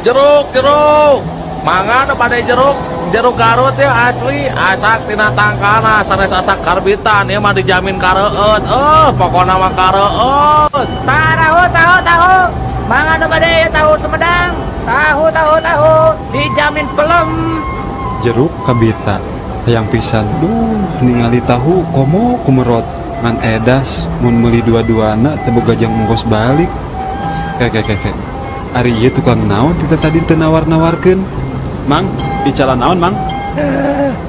Jeruk, jeruk. Mangga nu bade jeruk, jeruk Garut ya asli, asak tina tangkalna sanes asak karbitan ieu mah dijamin kareueut. Pokona mah kareueut. Tahu, tahu, tahu. Mangga nu bade tahu Sumedang. Tahu, tahu, tahu. Dijamin pelem. Jeruk kabita hayang pisan, duh ningali tahu komo kumerot ngan edas mun meuli dua-duana teu boga jang ongkos balik. Ke ke ke ke. Ari ieu tukang naon kita tadi teu nawar-nawarkeun? Mang, bicara naon, Mang?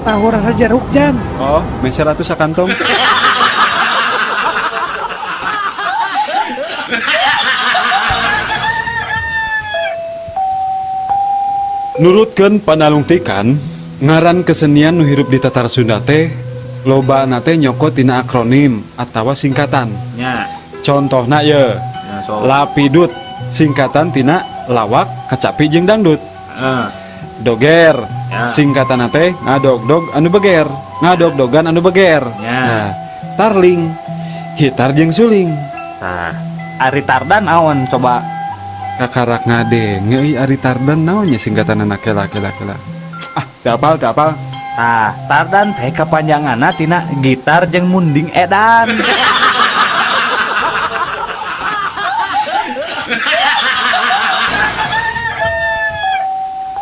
Tahu rasa jeruk, Jan. Oh, meser atuh sakantong. Nurutkeun panalungtikan, ngaran kesenian nu hirup di Tatar Sunda teh lobana teh nyokot tina akronim atawa singkatan. Nya. Contohna ye, Ya, sok. Lapidut singkatan tina lawak, kacapi jeung dangdut. Heeh. Doger Ya. singkatan teh ngadog-dog anu beger, ngadog-dogan anu beger. Ya. Nah, tarling gitar jeung suling. Tah, ari Tardan naon coba? Kakarak ngadenge euy ari Tardan naon nya singkatan anak kela kela kela. Ah, teu apal teu apal. Tah, Tardan teh kapanjanganna tina gitar jeung munding edan.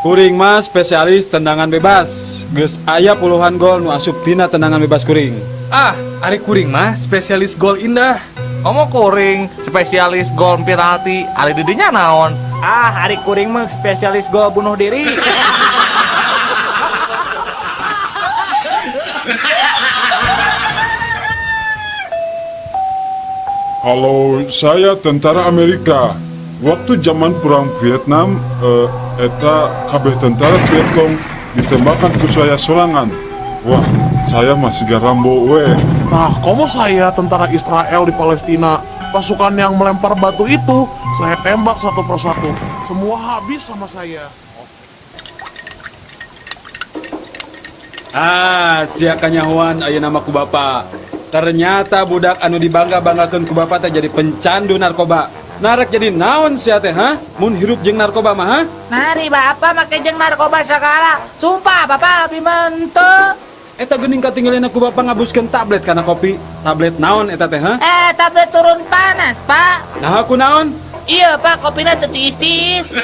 Kuring mah spesialis tendangan bebas. Geus aya puluhan gol nu asup tina tendangan bebas kuring. Ah, ari kuring mah spesialis gol indah. Komo kuring spesialis gol penalti, ari didinya naon? Ah, ari kuring mah spesialis gol bunuh diri. Kalau saya tentara Amerika, waktu zaman perang Vietnam, eta kabeh tentara Vietcong ditembakkan ku saya sorangan. Wah, saya masih Rambo we. Nah, komo saya tentara Israel di Palestina, pasukan yang melempar batu itu, saya tembak satu persatu. Semua habis sama saya. Ah, sia kanyahoan ayeuna mah ku bapa. Ternyata budak anu dibangga-banggakeun ku bapa teh jadi pencandu narkoba. Narek jadi naon sia teh, ha? Mun hirup jeung narkoba mah, ha? Nari bapak make jeung narkoba segala. Sumpah bapak lebih menteu. Eta geuning katinggalina ku bapa ngabuskeun tablet kana kopi. Tablet naon eta teh, ha? Tablet turun panas, Pak. Nah, aku naon? Iya, Pak, kopina teu tiis-tiis.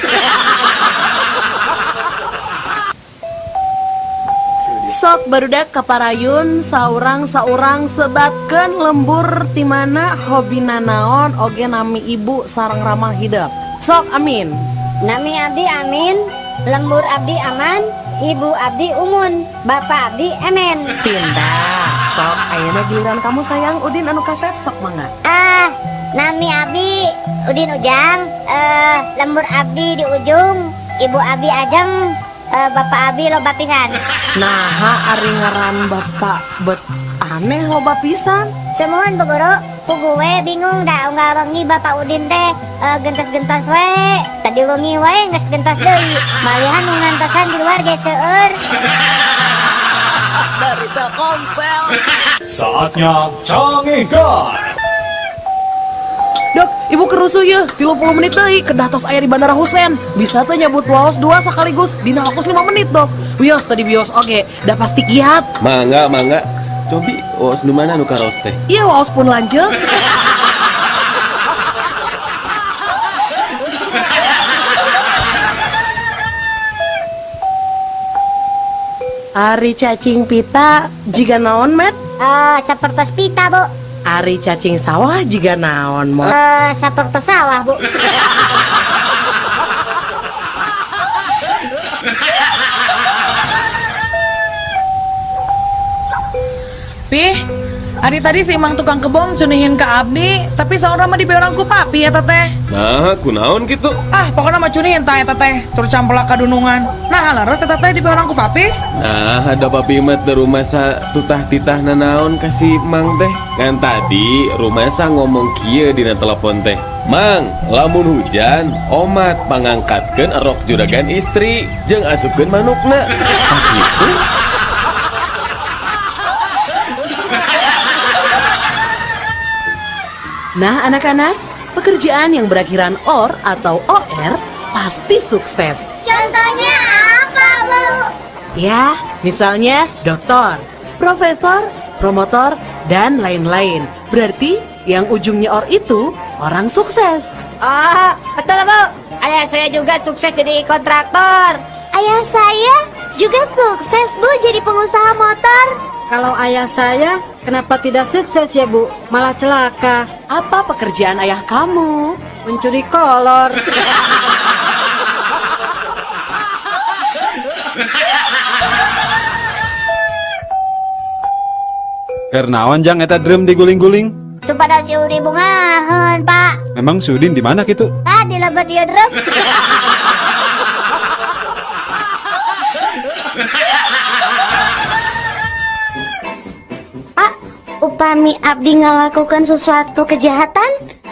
Sok barudak kaparayun saurang-saurang sebatkeun lembur ti mana hobina naon oge nami ibu sareng ramah hidep. Sok amin. Nami abdi amin, lembur abdi aman, ibu abdi umun, bapak abdi emen. Pindah. Sok ayeuna giliran kamu sayang Udin anu kasep sok mangga. Ah, nami abdi Udin Ujang, lembur abdi di ujung, ibu abdi ajeng, bapak abdi loba pisan. Naha ari ngaran bapak bet aneh loba pisan. Semuan Bu Guru, pugu we bingung da unggal wengi bapak Udin teh gentos-gentos we. Tadi wengi wae geus gentos deui. Malihan nu ngantosan di luar ge seueur. Dari Telkomsel. Saatnya Cangehgar. Dok, ibu kerusuh ya, 30 menit deui kedah tos aya di Bandara Husein. Bisa teh nyabut waos 2 sekaligus dina fokus 5 menit, Dok. Wios tadi bios oge, dah pasti kiat. Mangga, mangga. Cobi waos nu mana nu karaos teh? Iya, waos pun lanjut. Ari cacing pita jiga naon, Met? Sapertos pita, Bu. Ari cacing sawah jiga naon, Mot? Sapertos sawah, Bu. Pih, ari tadi si Imang tukang kebon cunihin ke abdi, tapi saurang mah dibeorang ku papi eta teh. Nah, kunaon kitu? Ah, pokoknya mah cunihin tah eta teh, tur campelak kadunungan. Nah, leres eta teh dibeorang ku papi. Nah, ada papi mah teu rumasa tutah titah nanaon ka si Mang teh. Ngan tadi rumasa ngomong kieu dina telepon teh. Mang, lamun hujan, omat pangangkatkeun erok juragan istri jeung asupkeun manukna. Sakitu. Nah anak-anak, pekerjaan yang berakhiran OR atau OR pasti sukses. Contohnya apa, Bu? Ya, misalnya doktor, profesor, promotor, dan lain-lain. Berarti yang ujungnya or itu orang sukses. Oh, betul, Bu. Ayah saya juga sukses jadi kontraktor. Ayah saya juga sukses, Bu, jadi pengusaha motor. Kalau ayah saya, kenapa tidak sukses ya, Bu? Malah celaka. Apa pekerjaan ayah kamu? Mencuri kolor. Keur naon jang eta drum diguling-guling? Supados si Udin bungaheun, Pak. Memang si Udin di mana gitu? Ah, di lebet ieu drum. Pak, upami abdi ngalakukan sesuatu kejahatan,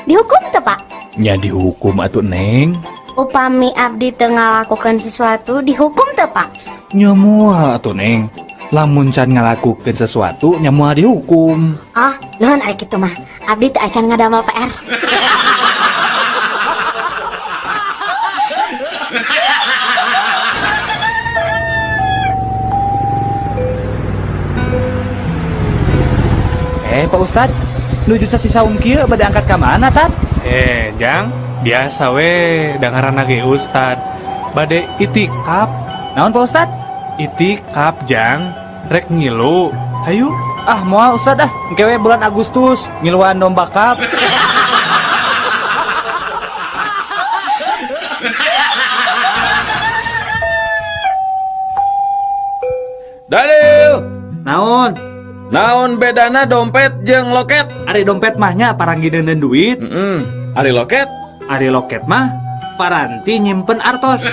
dihukum teu, Pak? Nya dihukum atuh, Neng. Upami abdi teu ngalakukan sesuatu, dihukum teu, Pak? Nya moal atuh, Neng. Lamun can ngalakukeun sesuatu nya moal dihukum. Oh, nuhun ari kitu mah. Abdi teu acan ngadamel PR. Pak Ustad, nuju sasi saum kieu bade angkat ka mana, Tat? Jang, biasa we dangaranna ge Ustad. Bade itikaf. Naon, Pak Ustad? Itikaf, Jang. Rek ngilu. Hayu. Ah, moal Ustad ah. Engke we bulan Agustus ngiluan domba kap. Daniel. Naon? Naon bedana dompet jeung loket? Ari dompet mah nya paranggi deuneun duit. Ari loket? Ari loket mah paranti nyimpen artos.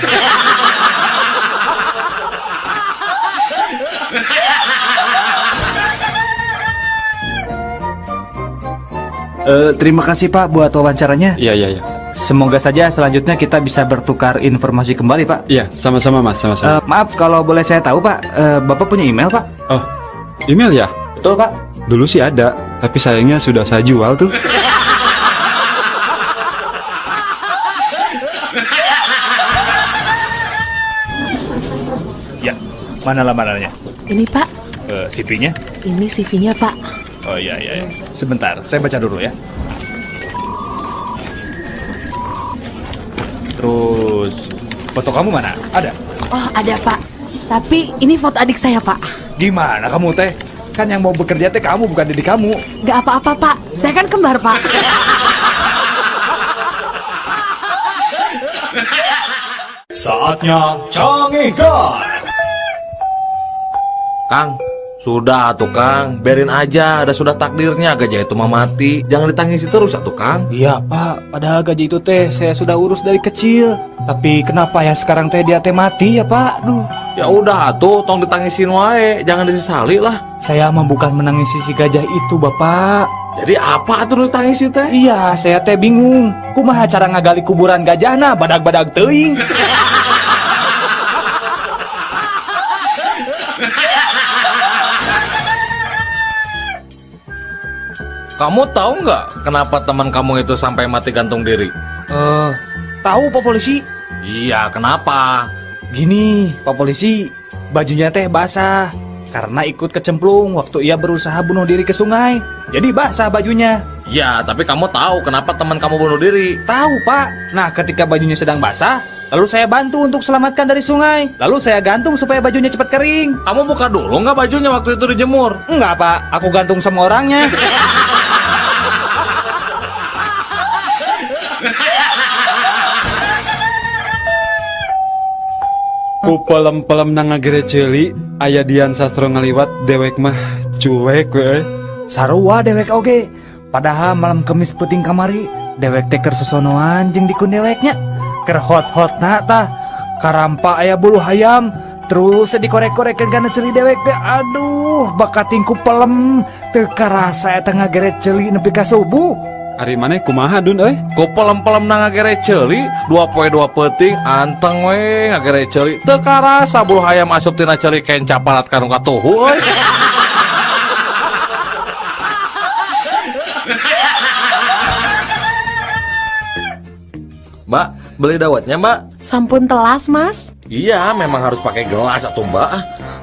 Terima kasih Pak buat wawancaranya. Iya. Semoga saja selanjutnya kita bisa bertukar informasi kembali Pak. Iya, sama-sama Mas, sama-sama. Maaf kalau boleh saya tahu Pak, Bapak punya email Pak? Oh, email ya? Betul Pak. Dulu sih ada, tapi sayangnya sudah saya jual tuh. Ya, mana lamarannya? Ini Pak. CV-nya? Ini CV-nya Pak. Oh iya. Sebentar, saya baca dulu ya. Terus, foto kamu mana? Ada? Oh, ada Pak. Tapi ini foto adik saya Pak. Gimana kamu teh? Kan yang mau bekerja teh kamu, bukan diri kamu. Gak apa-apa Pak, saya kan kembar Pak. Saatnya Cangehgar. Kang, sudah atuh Kang, biarin aja, ada sudah takdirnya gajah itu mah mati. Jangan ditangisi terus atuh Kang. Iya Pak, padahal gajah itu teh saya sudah urus dari kecil. Tapi kenapa ya sekarang teh dia teh mati ya Pak? Duh. Ya udah atuh, tong ditangisin wae, jangan disesali lah. Saya mah bukan menangisi si gajah itu Bapak. Jadi apa atuh ditangisi teh? Iya, saya teh bingung. Kumaha cara ngagali kuburan gajahna badag-badag teuing. Kamu tahu nggak kenapa teman kamu itu sampai mati gantung diri? Tahu Pak Polisi. Iya, kenapa? Gini, Pak Polisi, bajunya teh basah karena ikut kecemplung waktu ia berusaha bunuh diri ke sungai. Jadi basah bajunya. Ya, tapi kamu tahu kenapa teman kamu bunuh diri? Tahu, Pak. Nah, ketika bajunya sedang basah, lalu saya bantu untuk selamatkan dari sungai. Lalu saya gantung supaya bajunya cepat kering. Kamu buka dulu nggak bajunya waktu itu dijemur? Enggak, Pak. Aku gantung sama orangnya. Ku pelem-pelem na ngagere ceuli, aya Dian Sastro ngaliwat dewek mah cuek we. Sarua dewek oge. Padahal malam Kemis peuting kamari dewek teh keur sosonoan jeung dikun deweknya. Keur hot-hotna tah karampa aya bulu hayam terus dikorek-korekeun kana ceuli dewek teh. Aduh, bakating ku pelem teu karasa eta ngagere ceuli nepi ka subuh. Ari maneh kumaha Dun euy? Ku pelem-pelem na ngagere ceuli, 2 poe 2 peuting anteng we ngagere ceuli. Teu karasa bulu hayam asup tina ceuli kenca parat ka nu katuhu euy. Mbak, Beli dawetnya, Mbak? Sampun telas, Mas. Iya, memang harus pakai gelas atau Mbak.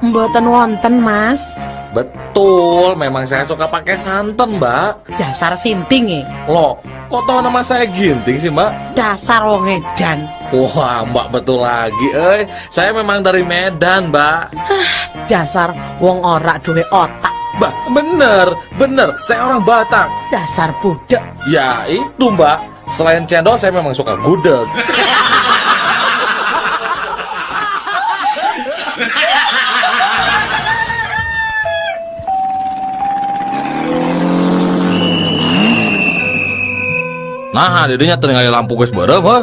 Mboten wonten, Mas. Betul, memang saya suka pakai santan, Mbak. Dasar sinting. Loh, kok tahu nama saya Ginting sih, Mbak? Dasar wong edan. Wah, Mbak betul lagi, eh. Saya memang dari Medan, Mbak. Dasar wong ora duwe otak. Mbak, bener, bener. Saya orang Batak. Dasar budak. Ya, itu, Mbak. Selain cendol, saya memang suka gudeg. Nah, didinya teu ningali lampu geus beureum heuh.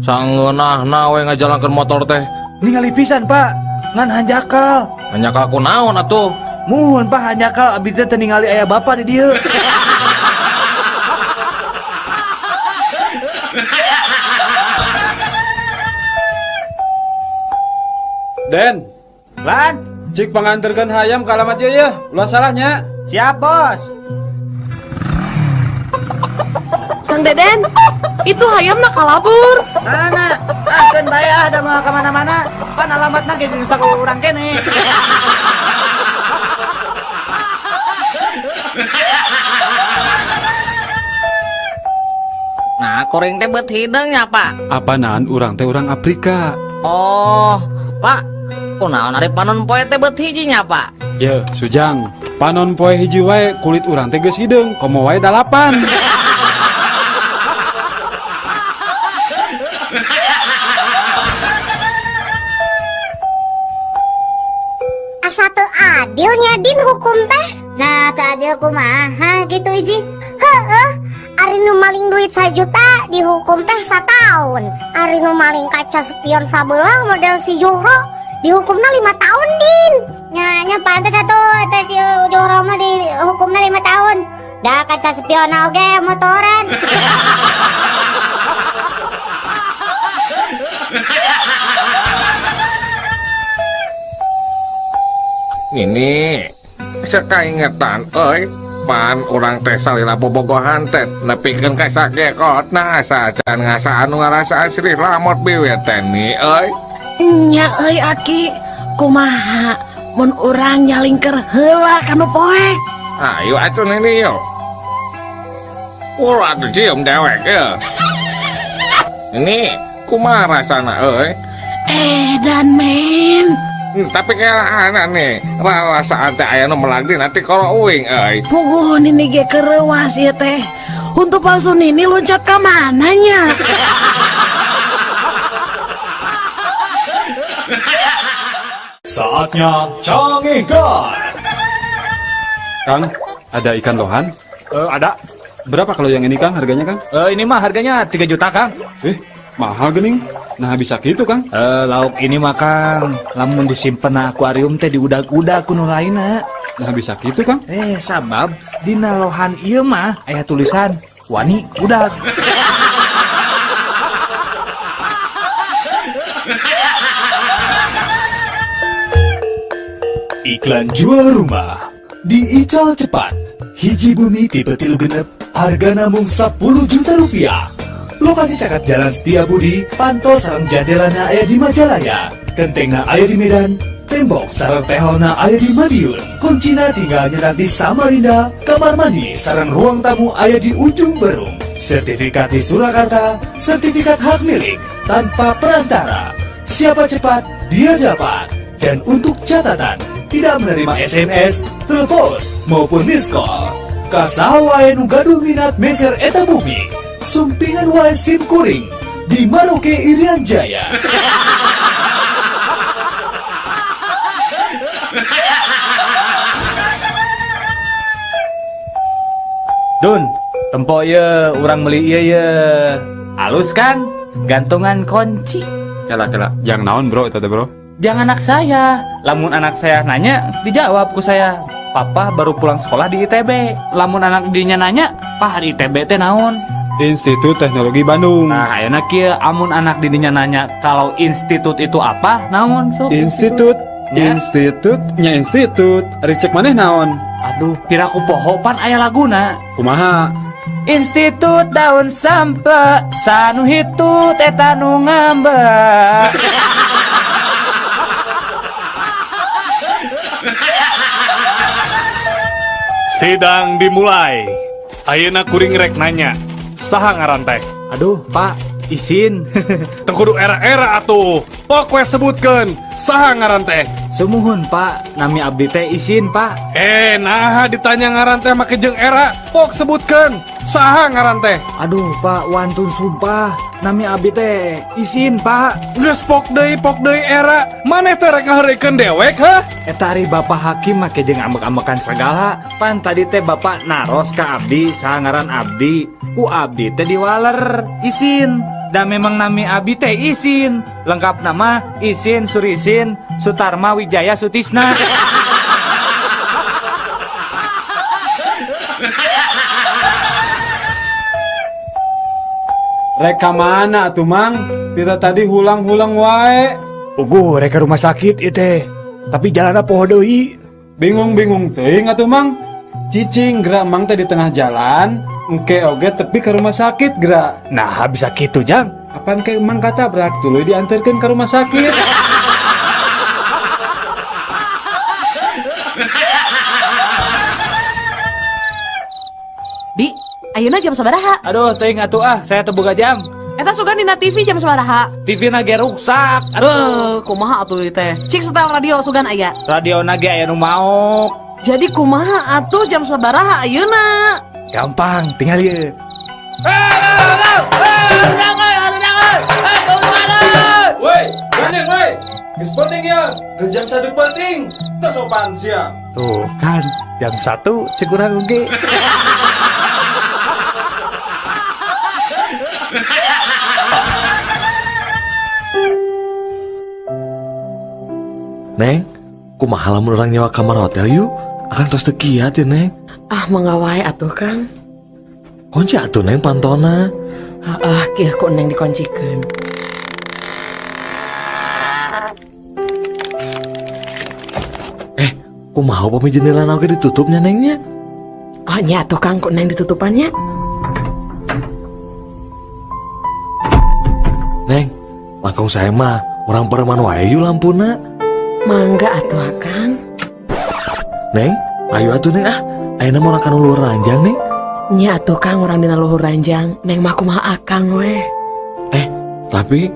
Sangeunahna we ngajalankeun motor teh. Ningali pisan, Pak. Ngan hanjakal. Hanjakal ku naon atuh? Muhun, Pak, hanjakal abdi teh teu ningali aya bapak di dieu. Den, Lan, cik panganterkeun hayam ka alamat ieu ya. Ulah salahnya. Siap, Bos. Kang Deden, itu hayamna kalabur. Mana? Ah, keun bae ah, da moal ka mana-mana. Pan alamatna ge geus ku urang kene. Nah, kuring teh beut hideung nya, Pak. Apanaan urang teh urang Afrika. Oh, Pak. Kunaon ari panon poe teh beut hiji nya, Pak? Ye, Sujang. Panon poe hiji wae kulit urang teh geus hideung, komo wae dalapan. Asa teu adilnya din hukum teh. Nah, teu adil kumaha gitu Iji. Heeh, ari nu maling duit 1 juta dihukum teh sataun. Ari nu maling kaca spion sabelah model si Juhro dihukumna 5 tahun din. Nya nya pantes atuh teh si Juhro mah dihukumna 5 tahun. Da kaca spion oge motoran. Ini sakaingetan euy, pan urang teh salila bobogohan teh nepikeun ka sakekotna asa can ngasaan nu ngarasaan sirih lamot biwir teh ni euy. Nya euy Aki, kumaha mun urang nyalingker heula kanu poek? Ayo atuh nini yo. Ulah atuh cium dewek ya. Ini kumaha rasana euy? Edan men. Tapi kayak anak nih, rarasaan teh aya nu melagdi nanti kalau uing euy. Puguh nini ge kereuwas ieu teh. Untuk palsu nini loncat ka mana nya? Saatnya Canggihkan. Kang, ada ikan lohan? Ada. Berapa kalau yang ini, Kang, harganya, Kang? Ini mah harganya 3 juta, Kang. Eh, mahal gening. Nah, bisa gitu, Kang. Lauk ini mah, Kang, lamun disimpen na akuarium teh diudag-udag ku nu lainna. Nah, bisa gitu, Kang. Eh, sabab dina lohan ieu mah aya tulisan wani udag. Iklan jual rumah di Ical Cepat. Hiji bumi tipe 36, harga namung 10 juta rupiah. Lokasi caket Jalan Setia Budi, panto sareng jandelana aya di Majalaya, kentengna aya di Medan, tembok sareng tehelna aya di Madiun, kuncina tinggal nyetak di Samarinda, kamar mandi sareng ruang tamu aya di Ujung Berung, sertifikat di Surakarta, sertifikat hak milik tanpa perantara. Siapa cepat, dia dapat. Dan untuk catatan, tidak menerima SMS, telepon, maupun miss call. Ka saha wae nu gaduh minat meser eta bumi, sumpingan wae sim kuring di Maroke Irian Jaya. Dun, tempo ye, urang beli ieu ye. Alus kan? Gantungan kunci. Kela kela, jang naon bro itu teh bro? Jang anak saya. Lamun anak saya nanya, dijawab ku saya. Papa baru pulang sekolah di ITB. Lamun anak dinya nanya, Pah di ITB teh naon? Institut Teknologi Bandung. Nah, ayeuna kieu amun anak didinya nanya kalau institut itu apa, naon sok? Institut, Ya. institut, nya institut. Ari cek maneh naon? Aduh, piraku poho pan aya laguna. Kumaha? Institut daun sampe sanu hitut eta nu ngambek. Sidang dimulai. Ayeuna kuring rek nanya, saha ngaran teh? Aduh, Pak, isin. Teu kudu era-era atuh. Pok we sebutkeun, saha ngaran teh? Sumuhun, Pak. Nami abdi teh isin, Pak. Eh, naha ditanya ngaran teh make jeung era. Pok sebutkeun, saha ngaran teh? Aduh, Pak, wantun sumpah. Nami abdi teh isin, Pak. Geus pok deui era. Maneh teh rek ngaheureuykeun dewek, hah? Eta ari Bapak hakim make jeung ambek-ambekan sagala. Pan tadi teh Bapak naros ka abdi, saha ngaran abdi. Ku abdi teh diwaler, isin. Da memang nami abdi teh isin. Lengkap nama Isin Surisin Sutarma Wijaya Sutisna. Rek ka mana atuh Mang? Tita tadi hulang-hulang wae. Puguh rek ka rumah sakit ieu teh. Tapi jalanna poho deui. Bingung-bingung teuing atuh Mang. Cicing gerak Mang teh di tengah jalan, engke oge tepi ke rumah sakit gerak. Nah, bisa kitu Jang. Apaan ke Mang katabrak tuluy diantarkeun ke rumah sakit. Di, ayeuna jam sabaraha? Aduh, teuing atuh ah, saya teu boga jam. Eta sugan dina TV jam sabaraha? TV na ge ruksak. Aduh, kumaha atuh ieu teh? Cik setel radio sugan aya. Radio na ge aya nu maok. Jadi kumaha atuh jam sabaraha ayeuna? Gampang, tinggal ieu. Woi, gandeng woi. Geus penting ya, geus jam 1 penting. Teu sopan sia. Tuh kan, jam 1 cek urang oge. Neng, kumaha lamun urang nyewa kamar hotel yuk? Akang tos teu kiat ya, Neng. Ah, mangga wae atuh, Kang. Kunci atuh, Neng, pantona. Ah, kieu ku Neng dikoncikeun. Kumaha upami jendela oge ditutupnya, Nengnya? Oh, nya atuh, Kang, ku Neng ditutupannya. Neng, langkung saya mah urang pareman wae yuk lampuna. Mangga atuh, Akang. Neng, ayo atuh Neng ah. Ayeuna mah urang kana luhur ranjang, Neng. Nya atuh Kang, urang dina luhur ranjang. Neng mah kumaha Akang we. Tapi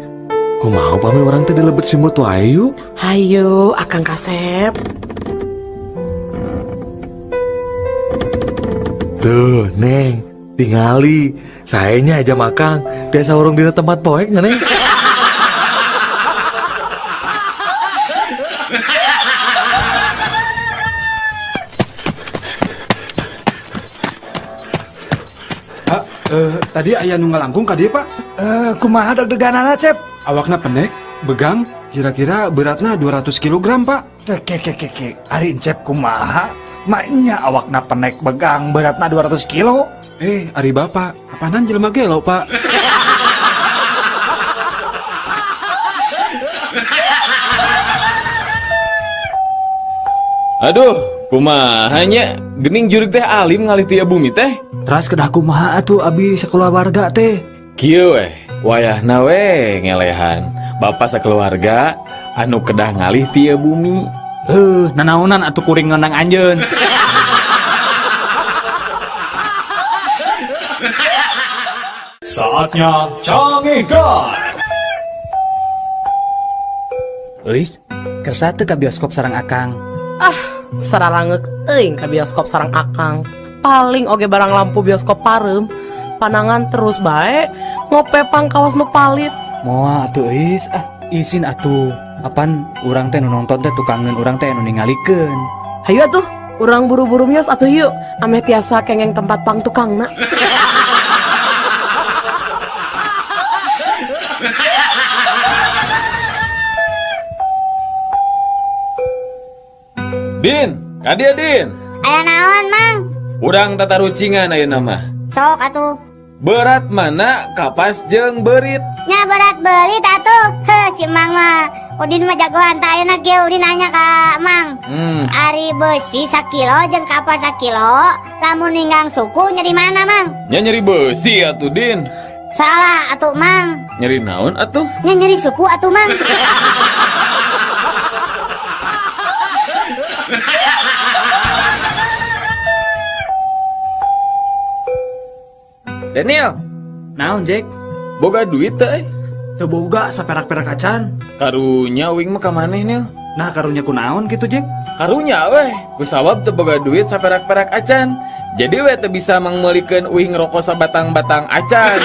kumaha upami urang teh dilebet simut wae yuk? Hayu, Akang kasep. Tuh, Neng, tingali. Saenya aja makang, biasa urung dina tempat poek nya, Neng. Pak, tadi aya nu ngalangkung ka dieu, Pak. Kumaha deg-deganana, Cep? Awakna pendek, begang, kira-kira beratna 200 kilogram, Pak. Ke ke ke ke. Ari Encep kumaha? Maknya awakna penek begang beratna 200 kilo. Ari Bapak, apanan jelema gelo, Pak? Aduh, kumaha nya? Gening jurig teh alim ngalih ti bumi teh. Teras kedah kumaha atuh abi sakeluarga teh? Kieu weh, wayahna we ngelehan. Bapak sakeluarga anu kedah ngalih ti bumi. Nanaonan atuh kuring ngonang anjeun. Saatnya Canggihkan. Euis, kersa teu ka bioskop sareng Akang? Ah, sararangeuk teuing ka bioskop sareng Akang. Paling oge barang lampu bioskop pareum, panangan terus bae, ngope pangkawas nu palit. Moal atuh Euis, ah isin atuh. Apan urang teh nu nonton teh tukangeun urang teh nu ningalikeun. Hayu atuh, urang buru-buru mios atuh yuk, ameh tiasa kengeng tempat pang tukangna. Din, kadia Din. Aya naon, Mang? Urang tatarucingan ayeuna mah. Sok atuh. Berat mana kapas jeung beurit? Nya berat beurit atuh. Heuh, si Mang mah Udin mah jagoan tah ayeuna kieu Udin nanya ka Mang. Ari beusi sakilo jeung kapas sakilo, lamun ninggang suku nyeri mana, Mang? Nya nyeri beusi atuh, Din. Salah atuh, Mang. Nyeri naon atuh? Nya nyeri suku atuh, Mang. Daniel. Naon, Jack? Boga duit teh? Teu boga saperak-perak acan. Karunya uing mah ka maneh, Nil. Nah, karunya kunaon gitu, Jack? Karunya weh, kusabab teu boga duit saperak-perak acan. Jadi weh teu bisa mangmeulikeun uing rokok sabatang-batang acan.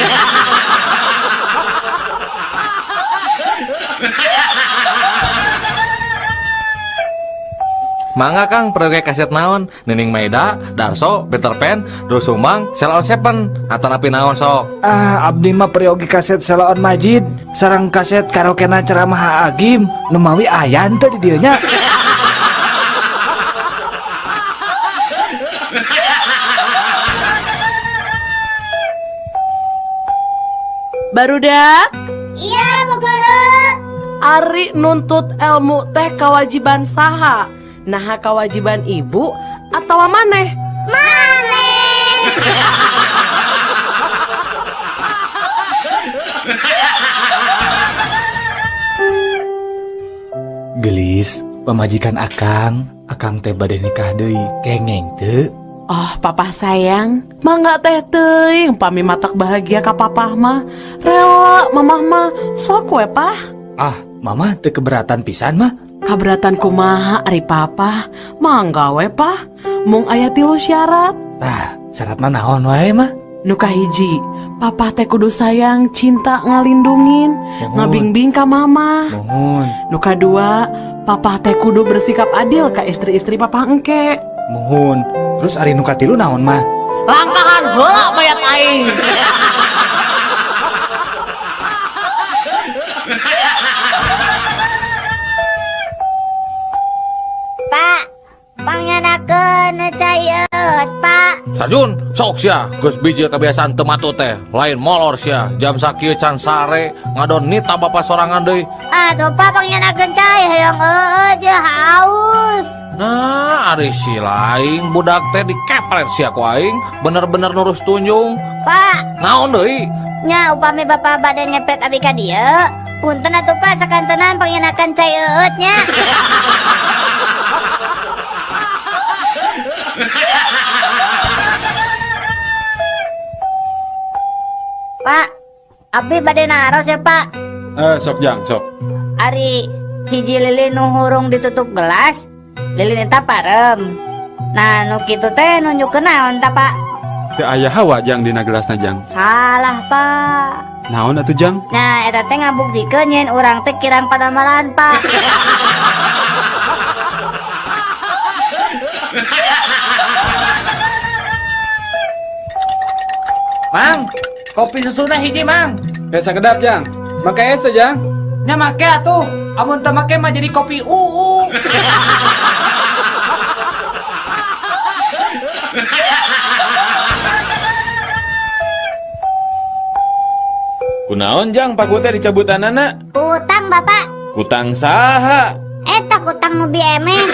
Mangga Kang, perlu kaset naon? Nining Maida, Darso, Peter Pan, Doel Sumbang, Sheila on 7, atanapi naon sok? Ah, abdi mah peryogi kaset Sheila on Majid, sareng kaset karaokena ceramah Agim, nu mawi aya teu di dieu nya. Barudak? Iya, Bu Guru. Ari nuntut ilmu teh kewajiban saha? Naha kewajiban ibu atau maneh? Maneh. Gelis, pamajikan akang, akang teh bade nikah deui, kengeng teu? Oh, papa sayang, mangga teh teuing pami matak bahagia ka papah mah. Rela mamah mah, sok we pah. Ah, mama teu keberatan pisan mah. Kaberatan kumaha ari papa, mangga we pah. Mung aya 3 syarat. Tah, syarat mah naon wae mah? Nu kahiji, papa teh kudu sayang, cinta ngalindungin, ngabingbing ka mama. Mohon. Nu kadua, papa teh kudu bersikap adil ka istri-istri papa engke. Mohon. Terus ari nu katilu naon mah? Langkahan heula mayat aing. Pak, pangyanakeun cai eut, Pak. Sarjun, sok sia, geus bijil kebiasaan teu matut teh, lain molor sia, jam sakieu can sare, ngadon nita bapa sorangan deui. Aduh, Pak, pangyanakeun cai hoyong eueuh jeung haus. Nah, ari si laing budak teh dikepret sia ku aing, bener-bener nurus tunjung. Pak, naon deui? Nya upami bapa bade ngepret abi ka dieu, punten atuh Pak sakantenan pangyanakeun cai eueut nya. Pak, abdi bade naros ya Pak. Sok jang, sok. Ari hiji lilin nu hurung ditutup gelas, lilin eta parem. Nah, nu kitu teh nunjukkeun naon ta Pak? Teu aya hawa jang dina gelasna jang. Salah Pak. Naon atuh jang? Nah, eta teh ngabuktikeun nyen urang teh kirang padamalan Pak. Mang, kopi susuna hiji Mang. Biasa kedap jang. Make es teh jang. Nya make atuh. Amun teu make mah jadi kopi uu. Kunaon jang paku teh dicabutanana? Kutang Bapak. Kutang saha? Eta kutang nu biemen.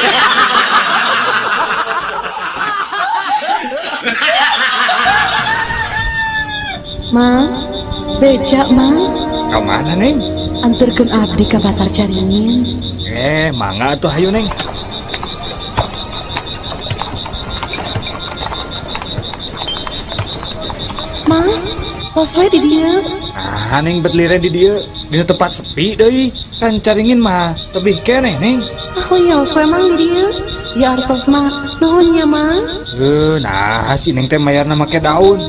Mang, beca Mang. Ka mana Neng? Anterkeun abdi ka pasar Caringin. Mangga atuh hayu Neng. Mang, tos we di dieu. Ah, Neng bet liren di dieu, dina tempat sepi deui. Kan Caringin mah tebih keneh Neng. Ah, wios we Mang di dieu. Ya artos mah, nuhun nya Mang. Nah si Neng teh mayarna make daun.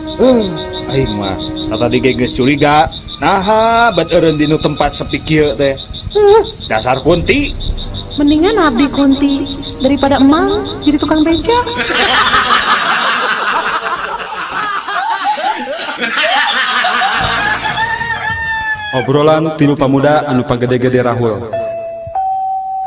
Aing mah tadi ge geus curiga. Naha bet eureun dinu tempat sepi kieu teh. Dasar kunti. Mendingan abdi kunti daripada emang jadi tukang beca. Obrolan tilu pamuda anu pagede-gede rahul.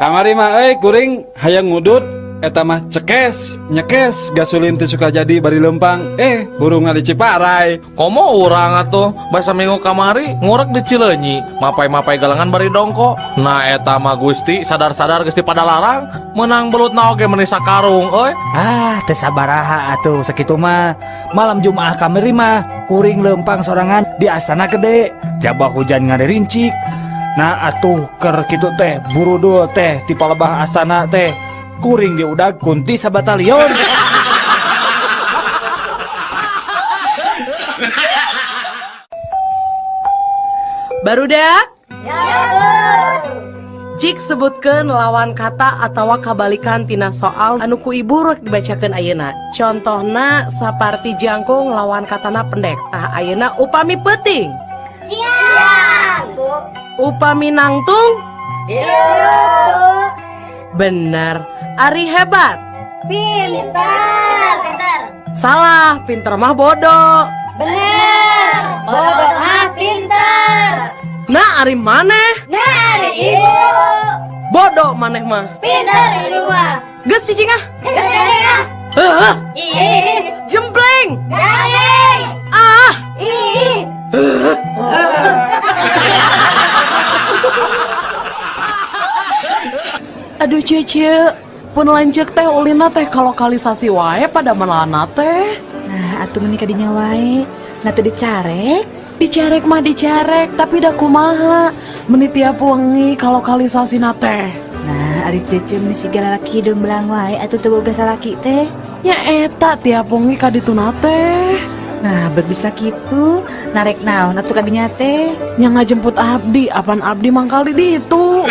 Kamari mah euy kuring hayang ngudut Eta mah cekes, nyekes, gasolin teh suka jadi bari lempang. Hurungna di Ciparai. Komo urang atuh, basa minggu kamari ngurek di Cileunyi, mapai-mapai galengan bari dongko. Nah eta mah Gusti sadar-sadar geus pada larang, menang belutna oge meuni sakarung euy. Ah, teu sabaraha atuh sakitu mah. Malam Jumaah kamari mah kuring lempang sorangan di Astana Gede, jabah hujan ngaririncik. Nah atuh keur kitu teh burudul teh ti palebah astana teh kuring diudag kunti sabatalion. Barudak? Ya, Bu. Jik sebutkeun lawan kata atawa kabalikan tina soal anu ku ibu rek dibacakeun ayeuna. Contohna saparti jangkung lawan katana pendek. Tah ayeuna upami peuting. Siap, Bu. Upami nangtung? Iya, Bu. Bener. Ari hebat. Pintar. Pintar. Salah, pinter mah bodoh. Bener. Bodoh mah pintar. Nah, ari maneh? Nah, ari ibu. Bodoh maneh mah. Pintar ibu mah. Geus cicing ah. Geus cicing ah. Heuh. Ih. Jempleng. Garing. Ah. Ih. Aduh cece, pun lanjut teh ulina teh kalokalisasi wae pada melana teh. Nah, atuh meuni kadinya wae. Nah teu dicarek. Dicarek mah dicarek, tapi da kumaha. Meuni tiap wengi kalokalisasina teh. Nah, ari cece meuni siga lalaki hideung belang wae atuh teu boga salaki teh. Nya eta tiap wengi ka dituna teh. Nah, bet bisa kitu, narek naon atuh kadinya teh. Nya ngajemput abdi, apan abdi mangkal di ditu.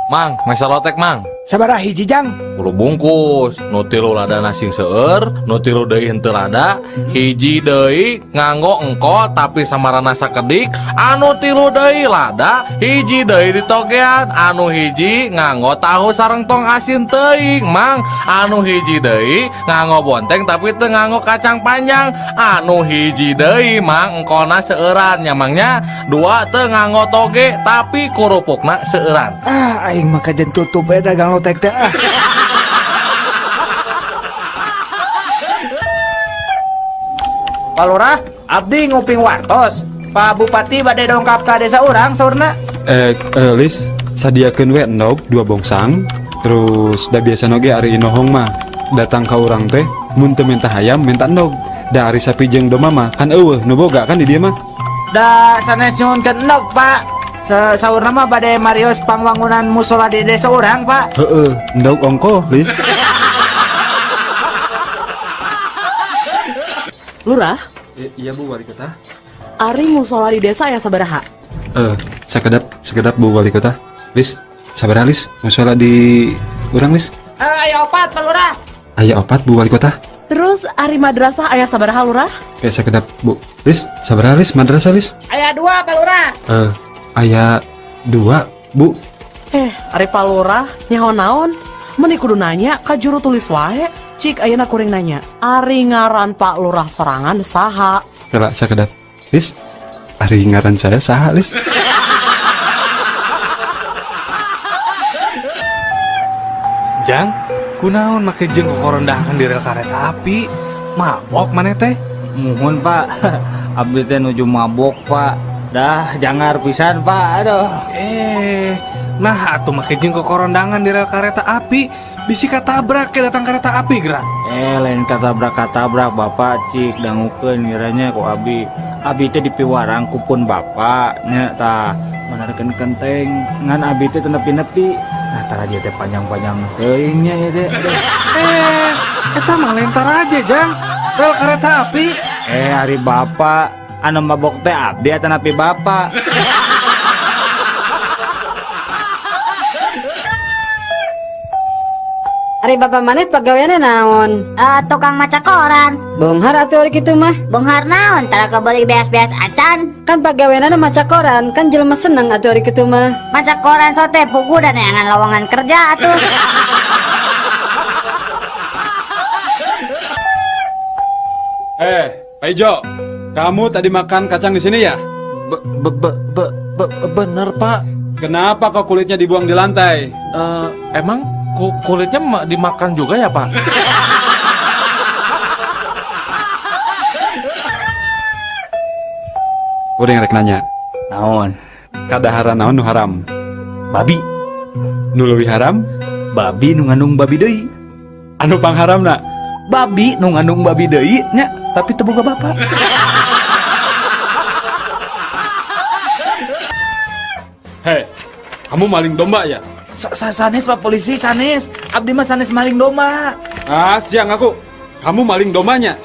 Mang, mesa lotek mang. Sabaraha hiji jang? 10 bungkus, nu tilu lada nasing seueur, nu tilu deui henteu lada, hiji deui nganggo engkol tapi samarana sakedik, anu tilu deui lada, hiji deui ditogean, anu hiji nganggo tahu sareng tong asin teuing, mang, anu hiji deui nganggo bonteng tapi teu nganggo kacang panjang, anu hiji deui mang engkolna seueuran nya mangnya, dua teu nganggo toge tapi kurupukna seueuran. Ah, aing mah kajen tutup we dagang lotek teh ah. Pak Lurah, abdi nguping wartos. Pak Bupati bade dongkap ka desa urang saurna. Lis, sadiakeun we endog 2 bongsang. Terus da biasa oge ari inohong mah datang ka urang teh mun teu minta hayam minta endog. Da ari sapi jeung domba mah kan eueuh nu boga kan di dieu mah. Da sanes nyuhunkeun endog, Pak. Saurna mah bade marios pangwangunan musola di desa urang, Pak. Heeh, endog ongko, Lis. Lurah? Iya Bu Wali Kota. Ari musola di desa ya sabaraha? Sekedap Bu Wali Kota. Lis, sabaraha Lis? Musola di urang Lis? Aya opat Pak Lurah. Aya opat Bu Wali Kota. Terus ari madrasah aya sabaraha Lurah? Sekedap Bu. Lis, sabaraha Lis madrasah Lis? Aya 2 Pak Lurah. Aya 2 Bu. Ari Pak Lurah nyaho naon? Meuni kudu nanya ka juru tulis wae. Cik ayeuna kuring nanya, ari ngaran Pak Lurah sorangan saha? Kela sakedap. Lis, ari ngaran saya saha, Lis? Jang, kunaon make jeung kokorondahan di rel kareta api? Mabok maneh teh? Muhun, Pak. Abdi teh nuju mabok, Pak. Dah jangar pisan, Pak. Aduh. Nah atuh make jeung kokorondangan di rel kareta api. Bisi katabrak ke datang kereta api gerak. Lain katabrak-katabrak Bapak cik dangukeun ngiranya ku abi. Abi teh dipiwarang kupun bapak nya tah manarkeun kenteng ngan abi teh teu nepi-nepi. Nah taraja teh panjang-panjang teuing nya ieu teh. Eta mah lain taraja jang. Rel kereta api. Ari bapak anu mabok teh abdi atanapi bapak. Ari bapak maneh pagaweanna naon? Tukang maca koran. Bonghar atuh ari kitu mah. Bonghar naon? Tara kabeli beas-beas acan. Kan pagaweanna maca koran, kan jelema seneng atuh ari kitu mah. Maca koran sote pugu dan neangan lowongan kerja atuh. Pak Ijo, kamu tadi makan kacang di sini ya? Bener Pak. Kenapa kok kulitnya dibuang di lantai? Emang kulitnya dimakan juga ya, Pak? Udah rek nanya. Naon? Kadaharan naon nu haram? Babi. Nu leuwih haram? Babi nu ngandung babi deui. Anu pangharamna? Babi nu ngandung babi deui nya, tapi teu boga bapak. Hei, kamu maling domba ya? Sanes Pak Polisi, sanes. Abdi mah sanes maling domba. Ah, siang aku. Kamu maling dombanya?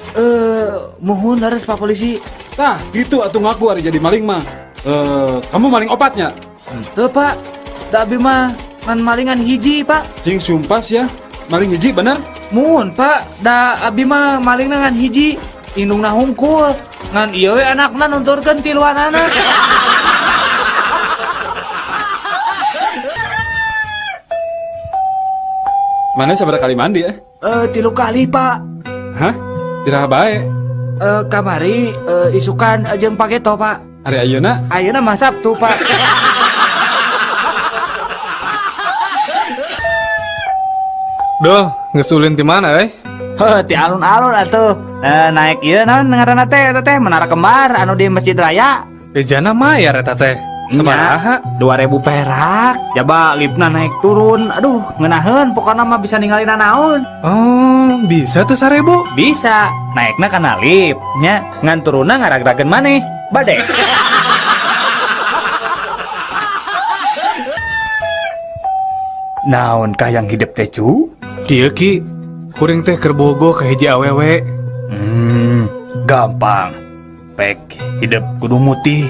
Mohon leres Pak Polisi. Nah, gitu atuh ngaku hari jadi maling mah. Kamu maling opatnya? Henteu, Pak. Da abdi mah ngan malingan hiji, Pak. Cing sumpah ya, maling hiji bener? Muhun, Pak. Da abdi mah malingna ngan hiji, indungna hungkul. Ngan ieu we anakna nunturkeun tiluanana. Mana sabaraha kali mandi ya? 3 kali, Pak. Hah? Iraha bae? Kamari isukan jeung pageto, Pak. Hari ayeuna? Ayeuna mah Sabtu, Pak. Duh, geus ulin ti mana euy? Heuh, ti alun-alun atuh. Naik ieu naon ngaranna teh eta teh Menara Kembar anu di Masjid Raya. Ejana mayar eta teh. Sabaraha? 2000 perak. Jaba lipna naik turun. Aduh, ngeunaheun pokona mah bisa ningali nanaon. Oh, bisa tuh 1000? Bisa. Naikna kana lip nya, ngan turunna ngaragrageun maneh. Bade. Naon kah yang hidup teh, cu? Kieu Ki, kuring teh keur bogoh ka hiji awewe. Gampang. Pek hidup kudu mutih.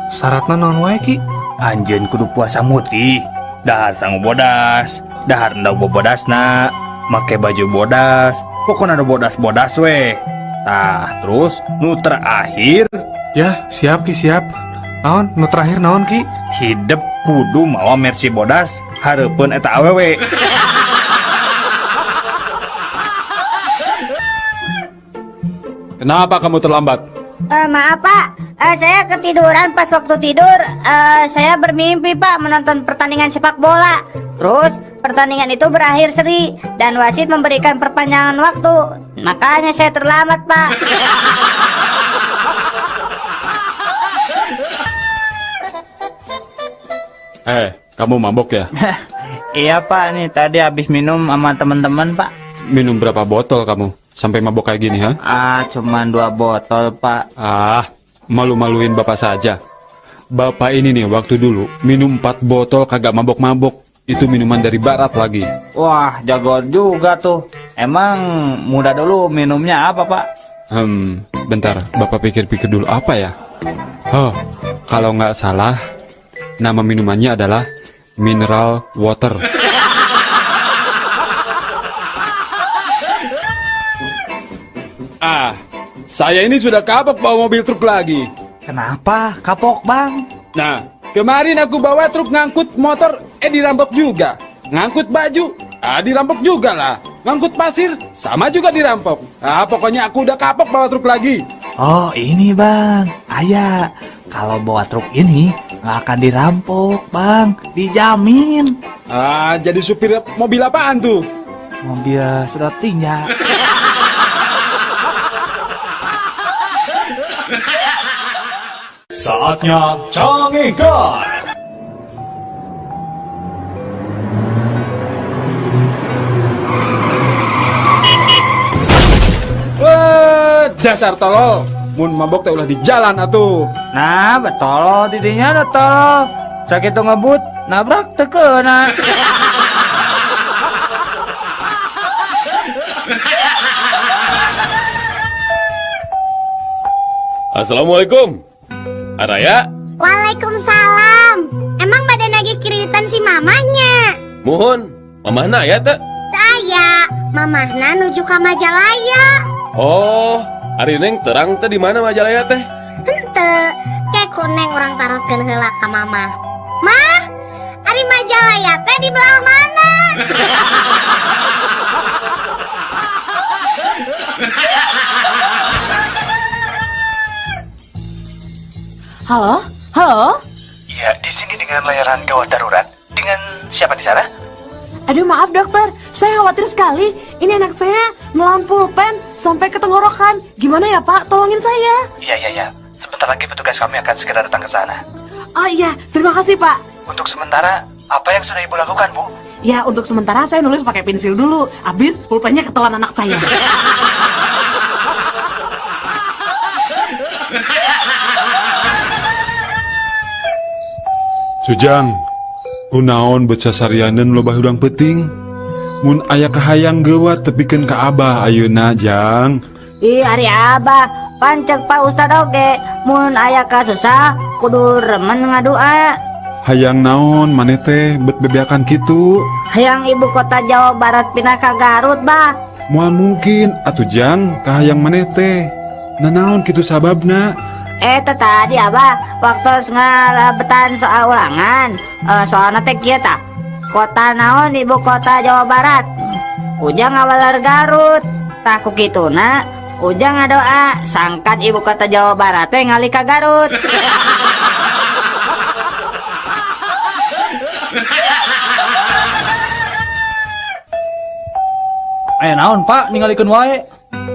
Syaratna naon wae Ki? Anjeun kudu puasa mutih, dahar sangu bodas, dahar endog bobodasna, make baju bodas, pokona nu bodas-bodas we. Tah, terus nu terakhir. Ya, siap Ki, siap. Naon nu terakhir naon Ki? Hidup kudu mawa Mercy bodas hareupeun eta awewe. Kenapa kamu terlambat? Maaf Pak, saya ketiduran pas waktu tidur. Saya bermimpi Pak menonton pertandingan sepak bola. Terus pertandingan itu berakhir seri dan wasit memberikan perpanjangan waktu. Makanya saya terlambat Pak. Kamu mabok ya? Iya Pak, nih tadi habis minum sama teman-teman Pak. Minum berapa botol kamu? Sampai mabok kayak gini, ha? Ah, cuman 2 botol, Pak. Ah, malu-maluin Bapak saja. Bapak ini nih waktu dulu minum 4 botol kagak mabok-mabok. Itu minuman dari barat lagi. Wah, jago juga tuh. Emang muda dulu minumnya apa, Pak? Bentar, Bapak pikir-pikir dulu apa ya? Oh, kalau nggak salah, nama minumannya adalah mineral water. Ah, saya ini sudah kapok bawa mobil truk lagi. Kenapa kapok, Bang? Nah, kemarin aku bawa truk ngangkut motor, dirampok juga. Ngangkut baju, dirampok juga lah. Ngangkut pasir, sama juga dirampok. Ah, pokoknya aku udah kapok bawa truk lagi. Oh, ini Bang, ayah. Kalau bawa truk ini nggak akan dirampok, Bang. Dijamin. Ah, jadi supir mobil apaan tuh? Mobil sedot tinja. Saatnya Cangehgar. Wah, dasar tolol. Mun mabok teh ulah di jalan atuh. Nah, betolol didinya da tolol. Sakitu ngebut, nabrak teu keuna. Assalamualaikum. Araya. Waalaikumsalam. Emang badan lagi kreditan si mamahnya? Muhun, mamahna aya teu? Teu aya, mamahna nuju ka Majalaya. Oh, ari Neng terang teh di mana Majalaya teh? Henteu, ke ku Neng urang taroskeun heula ka mamah. Mah, ari Majalaya teh di belah mana? Halo? Halo? Iya, di sini. Dengan layanan gawat darurat. Dengan siapa di sana? Aduh maaf dokter, saya khawatir sekali. Ini anak saya nelan pulpen sampai ke tenggorokan. Gimana ya Pak? Tolongin saya. Iya, iya, iya. Sebentar lagi petugas kami akan segera datang ke sana. Oh iya, terima kasih Pak. Untuk sementara, apa yang sudah Ibu lakukan, Bu? Ya, untuk sementara saya nulis pakai pensil dulu. Habis pulpennya ketelan anak saya. Sujang, kunaon bet sasarianeun loba hudang peuting? Mun aya kahayang geuwat tepikeun ka Abah ayeuna, Jang. Ih, ari Abah, pancek Pak Ustad oge, mun aya kasusah kudu remen ngadua. Hayang naon maneh teh bet bebeakan kitu? Hayang ibu kota Jawa Barat pindah ka Garut, Bah. Moal mungkin atuh Jang kahayang maneh teh. Nanaon kitu sababna? Eta tadi Abah waktu ngalebetan soal ulangan, soalna teh kieu tah. Kota naon ibu kota Jawa Barat? Ujang ngawaler Garut. Tah ku kituna Ujang ngadoa sangkan ibu kota Jawa Barat teh ngalih ka Garut. Aya naon Pak ningalikeun wae?